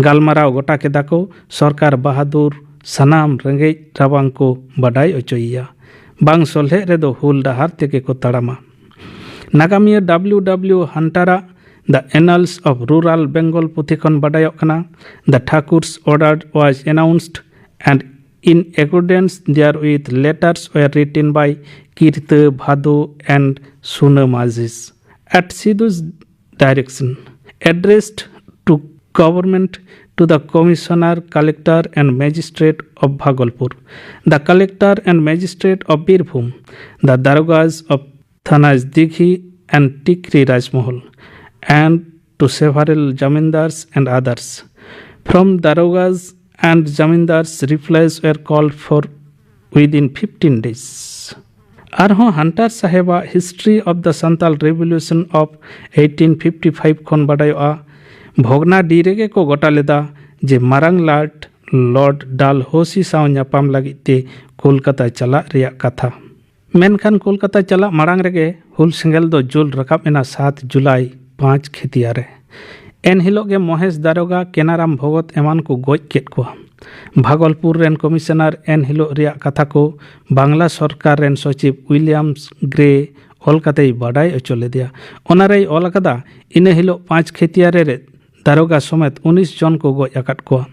ᱜᱟᱞᱢᱟᱨᱟᱣ ᱜᱚᱴᱟ ᱠᱮᱫᱟ ᱠᱚ, ᱥᱚᱨᱠᱟᱨ ᱵᱟᱦᱟᱫᱩᱨ ᱥᱟᱱᱟᱢ ᱨᱮᱸᱜᱮᱡ ᱨᱟᱵᱟᱝ ᱠᱚ ᱵᱟᱰᱟᱭ ᱚᱪᱚᱭᱮᱭᱟ᱾ ᱵᱟᱝ ᱥᱚᱞᱦᱮᱜ ᱨᱮᱫᱚ ᱦᱩᱞ ᱰᱟᱦᱟᱨ ᱛᱮᱜᱮ ᱠᱚ ᱛᱟᱲᱟᱢᱟ᱾ ᱱᱟᱜᱟᱢᱤᱭᱟᱹ ᱰᱟᱵᱞᱤᱭᱩ ᱰᱟᱵᱞᱤᱭᱩ ᱦᱟᱱᱴᱟᱨᱟᱜ The Annals of Rural Bengal ᱯᱩᱛᱷᱤ ᱠᱷᱚᱱ ᱵᱟᱰᱟᱭᱚᱜ ᱠᱟᱱᱟ, "The Thakur's order was announced and in accordance therewith letters were written by Kirta, Bhado and Suna Majhis at Sidhu's direction, addressed to government to the commissioner, collector and magistrate of Bhagalpur, the collector and magistrate of Birbhum, the darogas of Thanas Dighi and Tikri Rajmahal, and to several jamindars and others. From darogas and jamindars, replies were called for within fifteen days." ᱟᱨᱦᱚᱸ ᱦᱟᱱᱴᱟᱨ ᱥᱟᱦᱮᱵᱟᱜ History of the Santal Revolution of eighteen fifty five ᱠᱷᱚᱱ ᱵᱟᱰᱟᱭᱚᱜᱼᱟ, ᱵᱷᱚᱜᱽᱱᱟᱰᱤ ᱨᱮᱜᱮ ᱠᱚ ᱜᱚᱴᱟ ᱞᱮᱫᱟ ᱡᱮ ᱢᱟᱨᱟᱝ ᱞᱟᱴ lord ᱰᱟᱞᱦᱳᱥᱤ ᱥᱟᱶ ᱧᱟᱯᱟᱢ ᱞᱟᱹᱜᱤᱫ ᱛᱮ ᱠᱳᱞᱠᱟᱛᱟ ᱪᱟᱞᱟᱜ ᱨᱮᱭᱟᱜ ᱠᱟᱛᱷᱟ᱾ ᱢᱮᱱᱠᱷᱟᱱ ᱠᱳᱞᱠᱟᱛᱟ ᱪᱟᱞᱟᱜ ᱢᱟᱲᱟᱝ ᱨᱮᱜᱮ ᱦᱩᱞ ᱥᱮᱸᱜᱮᱞ ᱫᱚ ᱡᱩᱞ ᱨᱟᱠᱟᱵ ᱮᱱᱟ ᱥᱟᱛ ᱡᱩᱞᱟᱭ ᱯᱟᱸᱪ ᱠᱷᱤᱛᱤᱭᱟ ᱨᱮ᱾ ᱮᱱᱦᱤᱞᱳᱜ ᱜᱮ ᱢᱚᱦᱮᱥ ᱫᱟᱨᱳᱜᱟ, ᱠᱮᱱᱟᱨᱟᱢ ᱵᱷᱚᱜᱚᱛ ᱮᱢᱟᱱ ᱠᱚ ᱜᱚᱡ ᱠᱮᱫ ᱠᱚᱣᱟ᱾ ᱵᱷᱟᱜᱚᱞᱯᱩᱨ ᱨᱮᱱ ᱠᱚᱢᱤᱥᱚᱱᱟᱨ ᱮᱱ ᱦᱤᱞᱳᱜ ᱨᱮᱭᱟᱜ ᱠᱟᱛᱷᱟ ᱠᱚ ᱵᱟᱝᱞᱟ ᱥᱚᱨᱠᱟᱨ ᱨᱮᱱ ᱥᱚᱪᱤᱵᱽ ᱩᱭᱞᱤᱭᱟᱢᱥ ᱜᱨᱮ ᱚᱞ ᱠᱟᱛᱮᱭ ᱵᱟᱰᱟᱭ ᱦᱚᱪᱚ ᱞᱮᱫᱮᱭᱟ᱾ ᱚᱱᱟᱨᱮᱭ ᱚᱞ ᱟᱠᱟᱫᱟ, ᱤᱱᱟᱹ ᱦᱤᱞᱳᱜ ᱯᱟᱸᱪ ᱠᱷᱮᱛᱤᱭᱟ ᱨᱮ ᱫᱟᱨᱚᱜᱟ ᱥᱚᱢᱮᱛ ᱩᱱᱤᱥ ᱡᱚᱱ ᱠᱚ ᱜᱚᱡ ᱟᱠᱟᱫ ᱠᱚᱣᱟ᱾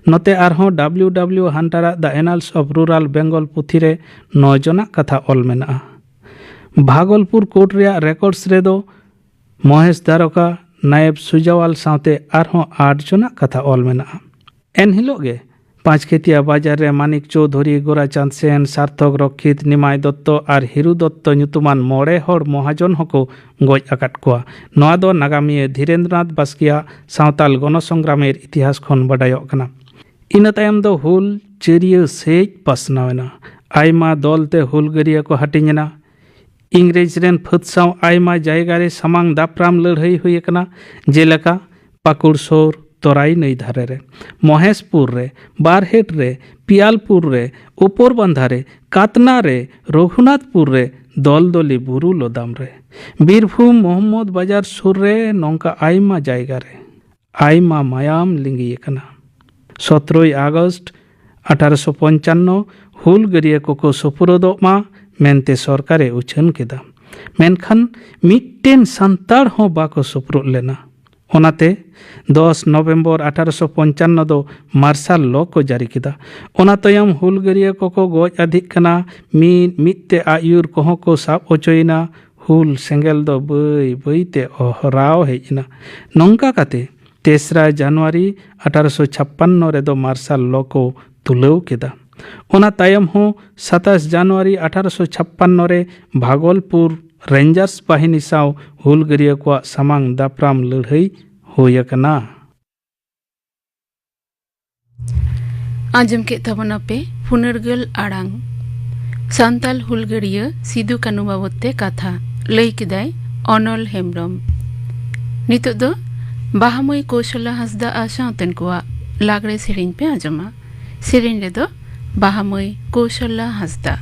ᱱᱚᱛᱮ ᱟᱨᱦᱚᱸ ᱰᱟᱵᱞᱤᱭᱩ ᱰᱟᱵᱞᱤᱭᱩ ᱦᱟᱱᱴᱟᱨᱟᱜ The Annals of Rural Bengal ᱯᱩᱛᱷᱤ ᱨᱮ ᱱᱚ ᱡᱚᱱᱟᱜ ᱠᱟᱛᱷᱟ ᱚᱞ ᱢᱮᱱᱟᱜᱼᱟ᱾ ᱵᱷᱟᱜᱚᱞᱯᱩᱨ ᱠᱳᱨᱴ ᱨᱮᱭᱟᱜ ᱨᱮᱠᱚᱨᱰᱥ ᱨᱮᱫᱚ ᱢᱚᱦᱮᱥ ᱫᱟᱨᱚᱠᱟ, ᱱᱟᱭᱮᱵ ᱥᱩᱡᱟᱣᱟᱞ ᱥᱟᱶᱛᱮ ᱟᱨᱦᱚᱸ ᱟᱴ ᱡᱚᱱᱟᱜ ᱠᱟᱛᱷᱟ ᱚᱞ ᱢᱮᱱᱟᱜᱼᱟ᱾ ᱮᱱᱦᱤᱞᱳᱜ ᱜᱮ ᱯᱟᱸᱪᱠᱷᱮᱛᱤᱭᱟ ᱵᱟᱡᱟᱨ ᱨᱮ ᱢᱟᱱᱤᱠ ᱪᱳᱣᱫᱷᱩᱨᱤ, ᱜᱳᱨᱟᱪᱟᱸᱫᱽ ᱥᱮᱱ, ᱥᱟᱨᱛᱷᱚᱠ ᱨᱚᱠᱷᱤᱛ, ᱱᱤᱢᱟᱭ ᱫᱚᱛᱛᱚ ᱟᱨ ᱦᱤᱨᱩ ᱫᱚᱛᱛᱚ ᱧᱩᱛᱩᱢᱟᱱ ᱢᱚᱬᱮ ᱦᱚᱲ ᱢᱚᱦᱟᱡᱚᱱ ᱦᱚᱸᱠᱚ ᱜᱚᱡ ᱟᱠᱟᱫ ᱠᱚᱣᱟ᱾ ᱱᱚᱣᱟ ᱫᱚ ᱱᱟᱜᱟᱢᱤᱭᱟᱹ ᱫᱷᱤᱨᱮᱱᱫᱨᱚᱱᱟᱛᱷ ᱵᱟᱥᱠᱮᱭᱟᱜ ᱥᱟᱶᱛᱟᱞ ᱜᱚᱱᱚᱥᱚᱝᱜᱨᱟᱢᱮᱨ ᱤᱛᱤᱦᱟᱥ ᱠᱷᱚᱱ ᱵᱟᱰᱟᱭᱚᱜ ᱠᱟᱱᱟ᱾ ᱤᱱᱟᱹ ᱛᱟᱭᱚᱢ ᱫᱚ ᱦᱩᱞ ᱪᱟᱹᱨᱤᱭᱟᱹ ᱥᱮᱡ ᱯᱟᱥᱱᱟᱣ ᱮᱱᱟ᱾ ᱟᱭᱢᱟ ᱫᱚᱞ ᱛᱮ ᱦᱩᱞᱜᱟᱹᱨᱤᱭᱟᱹ ᱠᱚ ᱦᱟᱹᱴᱤᱧ ᱮᱱᱟ᱾ ᱤᱝᱨᱮᱡᱽ ᱨᱮᱱ ᱯᱷᱟᱹᱫ ᱥᱟᱶ ᱟᱭᱢᱟ ᱡᱟᱭᱜᱟ ᱨᱮ ᱥᱟᱢᱟᱝ ᱫᱟᱯᱨᱟᱢ ᱞᱟᱹᱲᱦᱟᱹᱭ ᱦᱩᱭ ᱟᱠᱟᱱᱟ, ᱡᱮᱞᱮᱠᱟ ᱯᱟᱹᱠᱩᱲ ᱥᱳᱨ ᱛᱚᱨᱟᱭ ᱱᱟᱹᱭ ᱫᱷᱟᱨᱮ ᱨᱮ, ᱢᱚᱦᱮᱥᱯᱩᱨ ᱨᱮ, ᱵᱟᱨᱦᱮᱴ ᱨᱮ, ᱯᱤᱭᱟᱞᱯᱩᱨ ᱨᱮ, ᱩᱯᱚᱨᱵᱟᱱᱫᱷᱟ ᱨᱮ, ᱠᱟᱛᱱᱟ ᱨᱮ, ᱨᱚᱜᱷᱩᱱᱟᱛᱷᱯᱩᱨ ᱨᱮ, ᱫᱚᱞᱫᱚᱞᱤ ᱵᱩᱨᱩ ᱞᱚᱫᱟᱢ ᱨᱮ, ᱵᱤᱨᱵᱷᱩᱢ ᱢᱚᱦᱚᱢᱢᱚᱫᱽ ᱵᱟᱡᱟᱨ ᱥᱩᱨ ᱨᱮ, ᱱᱚᱝᱠᱟ ᱟᱭᱢᱟ ᱡᱟᱭᱜᱟ ᱨᱮ ᱟᱭᱢᱟ ᱢᱟᱭᱟᱢ ᱞᱤᱸᱜᱤ ᱟᱠᱟᱱᱟ᱾ ᱥᱚᱛᱨᱚᱭ ᱟᱜᱚᱥᱴ ᱟᱴᱷᱟᱨᱚᱥᱚ ᱯᱚᱧᱪᱟᱱᱱᱚ ᱦᱩᱞᱜᱟᱹᱨᱤᱭᱟᱹ ᱠᱚᱠᱚ ᱥᱩᱯᱨᱩᱫᱚᱜ ᱢᱟ ᱢᱮᱱᱛᱮ ᱥᱚᱨᱠᱟᱨᱮ ᱩᱪᱷᱟᱹᱱ ᱠᱮᱫᱟ᱾ ᱢᱮᱱᱠᱷᱟᱱ ᱢᱤᱫᱴᱮᱱ ᱥᱟᱱᱛᱟᱲ ᱦᱚᱸ ᱵᱟᱠᱚ ᱥᱩᱯᱨᱩᱫ ᱞᱮᱱᱟ᱾ ᱚᱱᱟᱛᱮ ᱫᱚᱥ ᱱᱚᱵᱷᱮᱢᱵᱚᱨ ᱟᱴᱷᱟᱨᱚᱥᱚ ᱯᱚᱧᱪᱟᱱᱱᱚ ᱫᱚ ᱢᱟᱨᱥᱟᱞ ᱞᱚ ᱠᱚ ᱡᱟᱹᱨᱤ ᱠᱮᱫᱟ᱾ ᱚᱱᱟ ᱛᱟᱭᱚᱢ ᱦᱩᱞᱜᱟᱹᱨᱤᱭᱟᱹ ᱠᱚᱠᱚ ᱜᱚᱡ ᱟᱹᱫᱷᱤᱜ ᱠᱟᱱᱟ, ᱢᱤᱫ ᱢᱤᱫ ᱛᱮ ᱟᱹᱭᱩᱨ ᱠᱚᱦᱚᱸ ᱠᱚ ᱥᱟᱵ ᱦᱚᱪᱚᱭᱮᱱᱟ᱾ ᱦᱩᱞ ᱥᱮᱸᱜᱮᱞ ᱫᱚ ᱵᱟᱹᱭ ᱵᱟᱹᱭ ᱛᱮ ᱚᱦᱨᱟᱣ ᱦᱮᱡ ᱮᱱᱟ᱾ ᱱᱚᱝᱠᱟ ᱠᱟᱛᱮ ᱛᱮᱥᱨᱟ ᱡᱟᱱᱩᱣᱟᱨᱤ ᱟᱴᱷᱟᱨᱚᱥᱚ ᱪᱷᱟᱯᱯᱟᱱᱱᱚ ᱨᱮᱫᱚ ᱢᱟᱨᱥᱟᱞ ᱞᱚ ᱠᱚ ᱛᱩᱞᱟᱹᱣ ᱠᱮᱫᱟ᱾ ᱚᱱᱟ ᱛᱟᱭᱚᱢ ᱦᱚᱸ ᱥᱟᱛᱟᱥ ᱡᱟᱱᱩᱣᱟᱨᱤ ᱟᱴᱷᱟᱨᱚᱥᱚ ᱪᱷᱟᱯᱯᱟᱱᱱᱚ ᱨᱮ ᱵᱷᱟᱜᱚᱞᱯᱩᱨ ᱨᱮᱧᱡᱟᱨᱥ ᱵᱟᱦᱤᱱᱤ ᱥᱟᱶ ᱦᱩᱞᱜᱟᱹᱨᱤᱭᱟᱹ ᱠᱚᱣᱟᱜ ᱥᱟᱢᱟᱝ ᱫᱟᱯᱨᱟᱢ ᱞᱟᱹᱲᱦᱟᱹᱭ ᱦᱩᱭ ᱟᱠᱟᱱᱟ᱾ ᱟᱸᱡᱚᱢ ᱠᱮᱫ ᱛᱟᱵᱚᱱᱟᱯᱮ ᱯᱷᱩᱱᱟᱹᱨᱜᱟᱹᱞ ᱟᱲᱟᱝ᱾ ᱥᱟᱱᱛᱟᱞ ᱦᱩᱞᱜᱟᱹᱨᱤᱭᱟᱹ ᱥᱤᱫᱩ ᱠᱟᱹᱱᱩ ᱵᱟᱵᱚᱛ ᱛᱮ ᱠᱟᱛᱷᱟ ᱞᱟᱹᱭ ᱠᱮᱫᱟᱭ ᱚᱱᱚᱞ ᱦᱮᱢᱵᱽᱨᱚᱢ᱾ ᱱᱤᱛᱚᱜ ᱫᱚ ᱵᱟᱦᱟ ᱢᱟᱹᱭ ᱠᱳᱥᱚᱞᱟ ᱦᱟᱸᱥᱫᱟ ᱟᱨ ᱥᱟᱶᱛᱮᱱ ᱠᱚᱣᱟᱜ ᱞᱟᱜᱽᱲᱮ ᱥᱮᱨᱮᱧ ᱯᱮ ᱟᱸᱡᱚᱢᱟ᱾ ᱥᱮᱨᱮᱧ ᱨᱮᱫᱚ ᱵᱟᱦᱟ ᱢᱟᱹᱭ ᱠᱳᱥᱚᱞᱟ ᱦᱟᱸᱥᱫᱟ᱾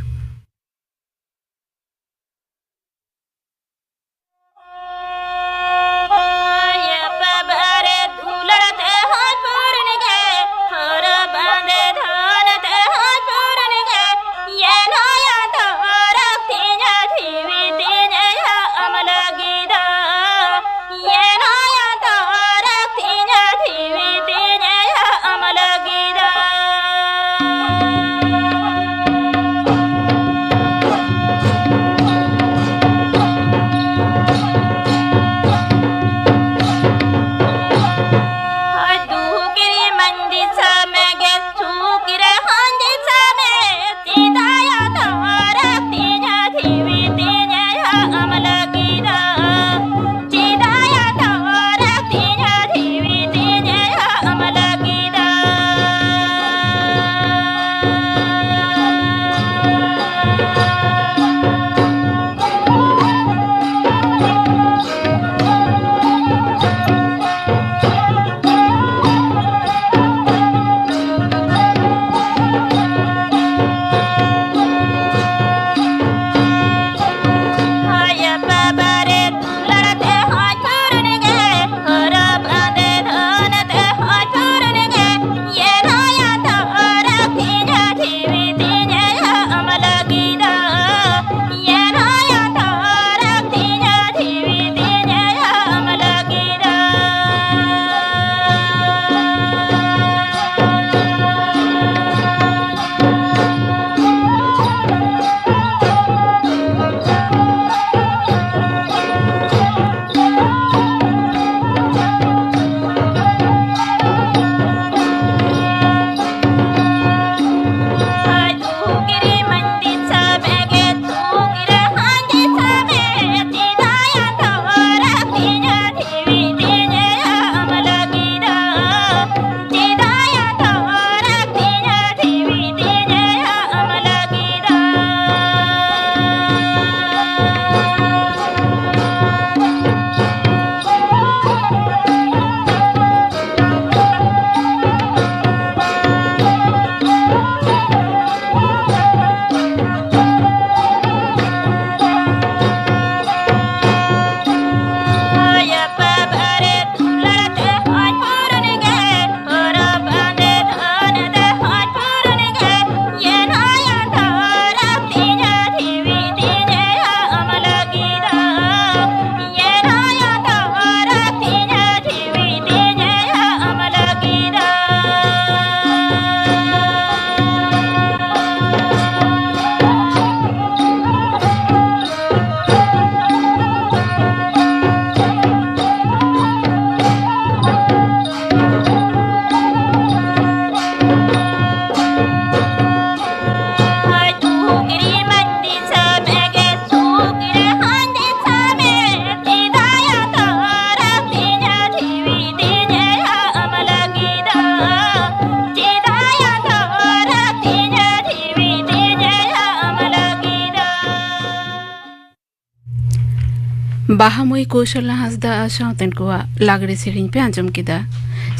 ᱵᱟᱦᱟᱢᱟᱹᱭ ᱠᱳᱥᱚᱞᱟ ᱦᱟᱸᱥᱫᱟ ᱟᱨ ᱥᱟᱶᱛᱮᱱ ᱠᱚᱣᱟᱜ ᱞᱟᱜᱽᱲᱮ ᱥᱮᱨᱮᱧ ᱯᱮ ᱟᱸᱡᱚᱢ ᱠᱮᱫᱟ᱾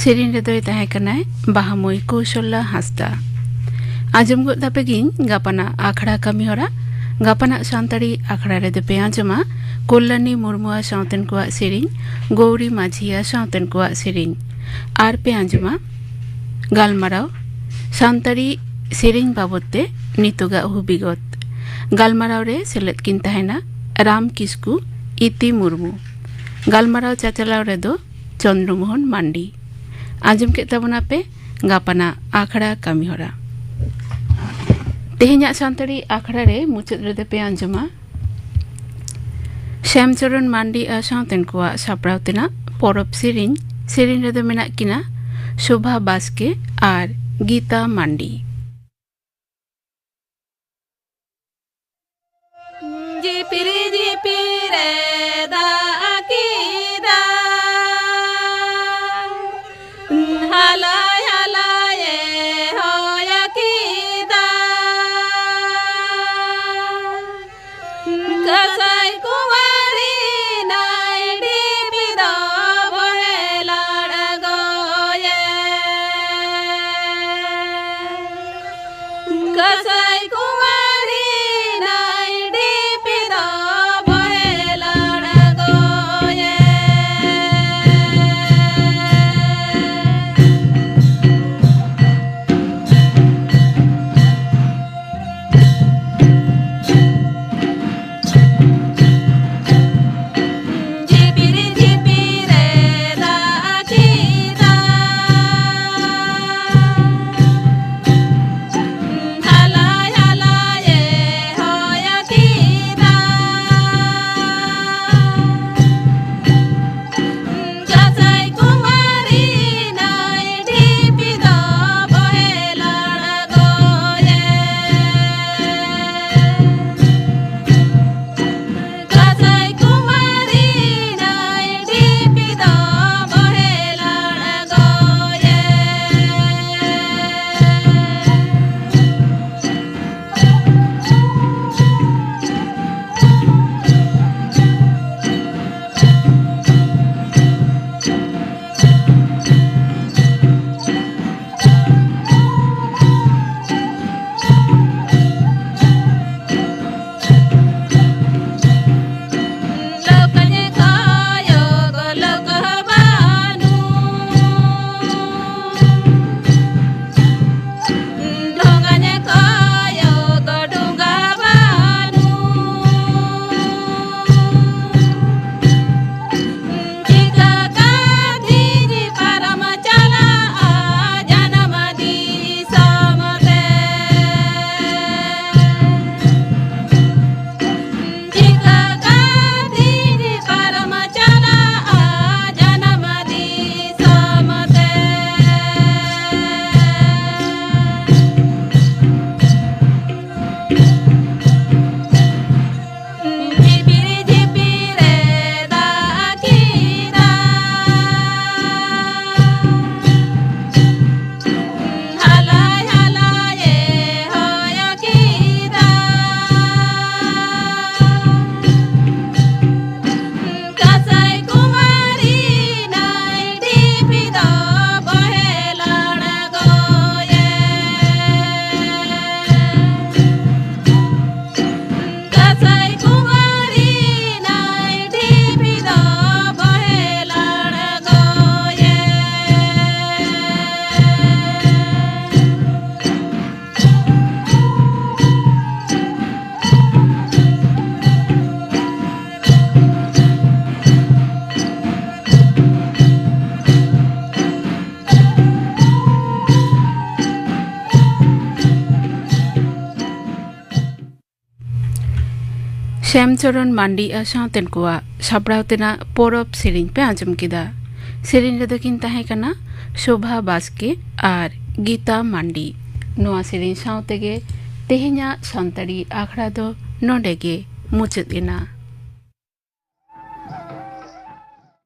ᱥᱮᱨᱮᱧ ᱨᱮᱫᱚᱭ ᱛᱟᱦᱮᱸ ᱠᱟᱱᱟᱭ ᱵᱟᱦᱟᱢᱟᱹᱭ ᱠᱳᱥᱚᱞᱟ ᱦᱟᱸᱥᱫᱟ᱾ ᱟᱸᱡᱚᱢ ᱜᱚᱫ ᱛᱟᱯᱮ ᱜᱤᱧ ᱜᱟᱯᱟᱱᱟᱜ ᱟᱠᱷᱲᱟ ᱠᱟᱹᱢᱤᱦᱚᱨᱟ᱾ ᱜᱟᱯᱟᱱᱟᱜ ᱥᱟᱱᱛᱟᱲᱤ ᱟᱠᱷᱲᱟ ᱨᱮᱫᱚ ᱯᱮ ᱟᱸᱡᱚᱢᱟ ᱠᱚᱞᱞᱟᱱᱤ ᱢᱩᱨᱢᱩ ᱟᱨ ᱥᱟᱶᱛᱮᱱ ᱠᱚᱣᱟᱜ ᱥᱮᱨᱮᱧ, ᱜᱳᱣᱨᱤ ᱢᱟᱹᱡᱷᱤ ᱟᱨ ᱥᱟᱶᱛᱮᱱ ᱠᱚᱣᱟᱜ ᱥᱮᱨᱮᱧ᱾ ᱟᱨ ᱯᱮ ᱟᱸᱡᱚᱢᱟ ᱜᱟᱞᱢᱟᱨᱟᱣ, ᱥᱟᱱᱛᱟᱲᱤ ᱥᱮᱨᱮᱧ ᱵᱟᱵᱚᱫ ᱛᱮ ᱱᱤᱛᱚᱜᱟᱜ ᱦᱩᱵᱤᱜᱚᱛ᱾ ᱜᱟᱞᱢᱟᱨᱟᱣ ᱨᱮ ᱥᱮᱞᱮᱫ ᱠᱤᱱ ᱛᱟᱦᱮᱱᱟ ᱨᱟᱢ ᱠᱤᱥᱠᱩ, ᱤᱛᱤ ᱢᱩᱨᱢᱩ᱾ ᱜᱟᱞᱢᱟᱨᱟᱣ ᱪᱟᱪᱟᱞᱟᱣ ᱨᱮᱫᱚ ᱪᱚᱱᱫᱨᱚᱢᱳᱦᱚᱱ ᱢᱟᱱᱰᱤ᱾ ᱟᱸᱡᱚᱢ ᱠᱮᱫ ᱛᱟᱵᱚᱱᱟᱯᱮ ᱜᱟᱯᱟᱱᱟᱜ ᱟᱠᱷᱲᱟ ᱠᱟᱹᱢᱤᱦᱚᱨᱟ᱾ ᱛᱮᱦᱮᱧᱟᱜ ᱥᱟᱱᱛᱟᱲᱤ ᱟᱠᱷᱲᱟ ᱨᱮ ᱢᱩᱪᱟᱹᱫ ᱨᱮᱫᱚ ᱯᱮ ᱟᱸᱡᱚᱢᱟ ᱥᱭᱟᱢᱪᱚᱨᱚᱱ ᱢᱟᱱᱰᱤ ᱟᱨ ᱥᱟᱶᱛᱮᱱ ᱠᱚᱣᱟᱜ ᱥᱟᱯᱲᱟᱣ ᱛᱮᱱᱟᱜ ᱯᱚᱨᱚᱵᱽ ᱥᱮᱨᱮᱧ᱾ ᱥᱮᱨᱮᱧ ᱨᱮᱫᱚ ᱢᱮᱱᱟᱜ ᱠᱤᱱᱟ ᱥᱳᱵᱷᱟ ᱵᱟᱥᱠᱮ ᱟᱨ ᱜᱤᱛᱟ ᱢᱟᱱᱰᱤ᱾ ᱡᱤᱯᱤᱨ ᱡᱤᱯᱤᱨ ᱮ ᱫᱟᱜ ᱠᱮᱫᱟ, ᱦᱟᱞᱟᱭ ᱦᱟᱞᱟᱭ ᱮ ᱦᱚᱭ ᱠᱮᱫᱟ᱾ ᱠᱟᱸᱥᱟᱭ ᱠᱩᱢᱟᱨᱤ ᱱᱟᱭᱰᱤᱯ ᱫᱚ ᱵᱚᱦᱮᱞ ᱟᱬᱜᱚᱭᱮ᱾ ᱠᱟᱸᱥᱟᱭ ᱠᱩᱢᱟᱨᱤ ᱱᱟᱭᱰᱤᱯ ᱫᱚ ᱵᱚᱦᱮᱞ ᱟᱬᱜᱚᱭᱮ᱾ ᱡᱷᱤᱯᱤᱨ ᱡᱷᱤᱯᱤᱨ ᱮ ᱫᱟᱜ ᱠᱮᱫᱟ᱾ ᱦᱟᱞᱟ ᱥᱭᱟᱢᱪᱚᱨᱚᱱ ᱢᱟᱱᱰᱤ ᱟᱨ ᱥᱟᱶᱛᱮᱱ ᱠᱚᱣᱟᱜ ᱥᱟᱯᱲᱟᱣ ᱛᱮᱱᱟᱜ ᱯᱚᱨᱚᱵᱽ ᱥᱮᱨᱮᱧ ᱯᱮ ᱟᱸᱡᱚᱢ ᱠᱮᱫᱟ᱾ ᱥᱮᱨᱮᱧ ᱨᱮᱫᱚ ᱠᱤᱱ ᱛᱟᱦᱮᱸ ᱠᱟᱱᱟ ᱥᱳᱵᱷᱟ ᱵᱟᱥᱠᱮ ᱟᱨ ᱜᱤᱛᱟ ᱢᱟᱱᱰᱤ᱾ ᱱᱚᱣᱟ ᱥᱮᱨᱮᱧ ᱥᱟᱶ ᱛᱮᱜᱮ ᱛᱮᱦᱮᱧᱟᱜ ᱥᱟᱱᱛᱟᱲᱤ ᱟᱠᱷᱲᱟ ᱫᱚ ᱱᱚᱰᱮ ᱜᱮ ᱢᱩᱪᱟᱹᱫ ᱮᱱᱟ᱾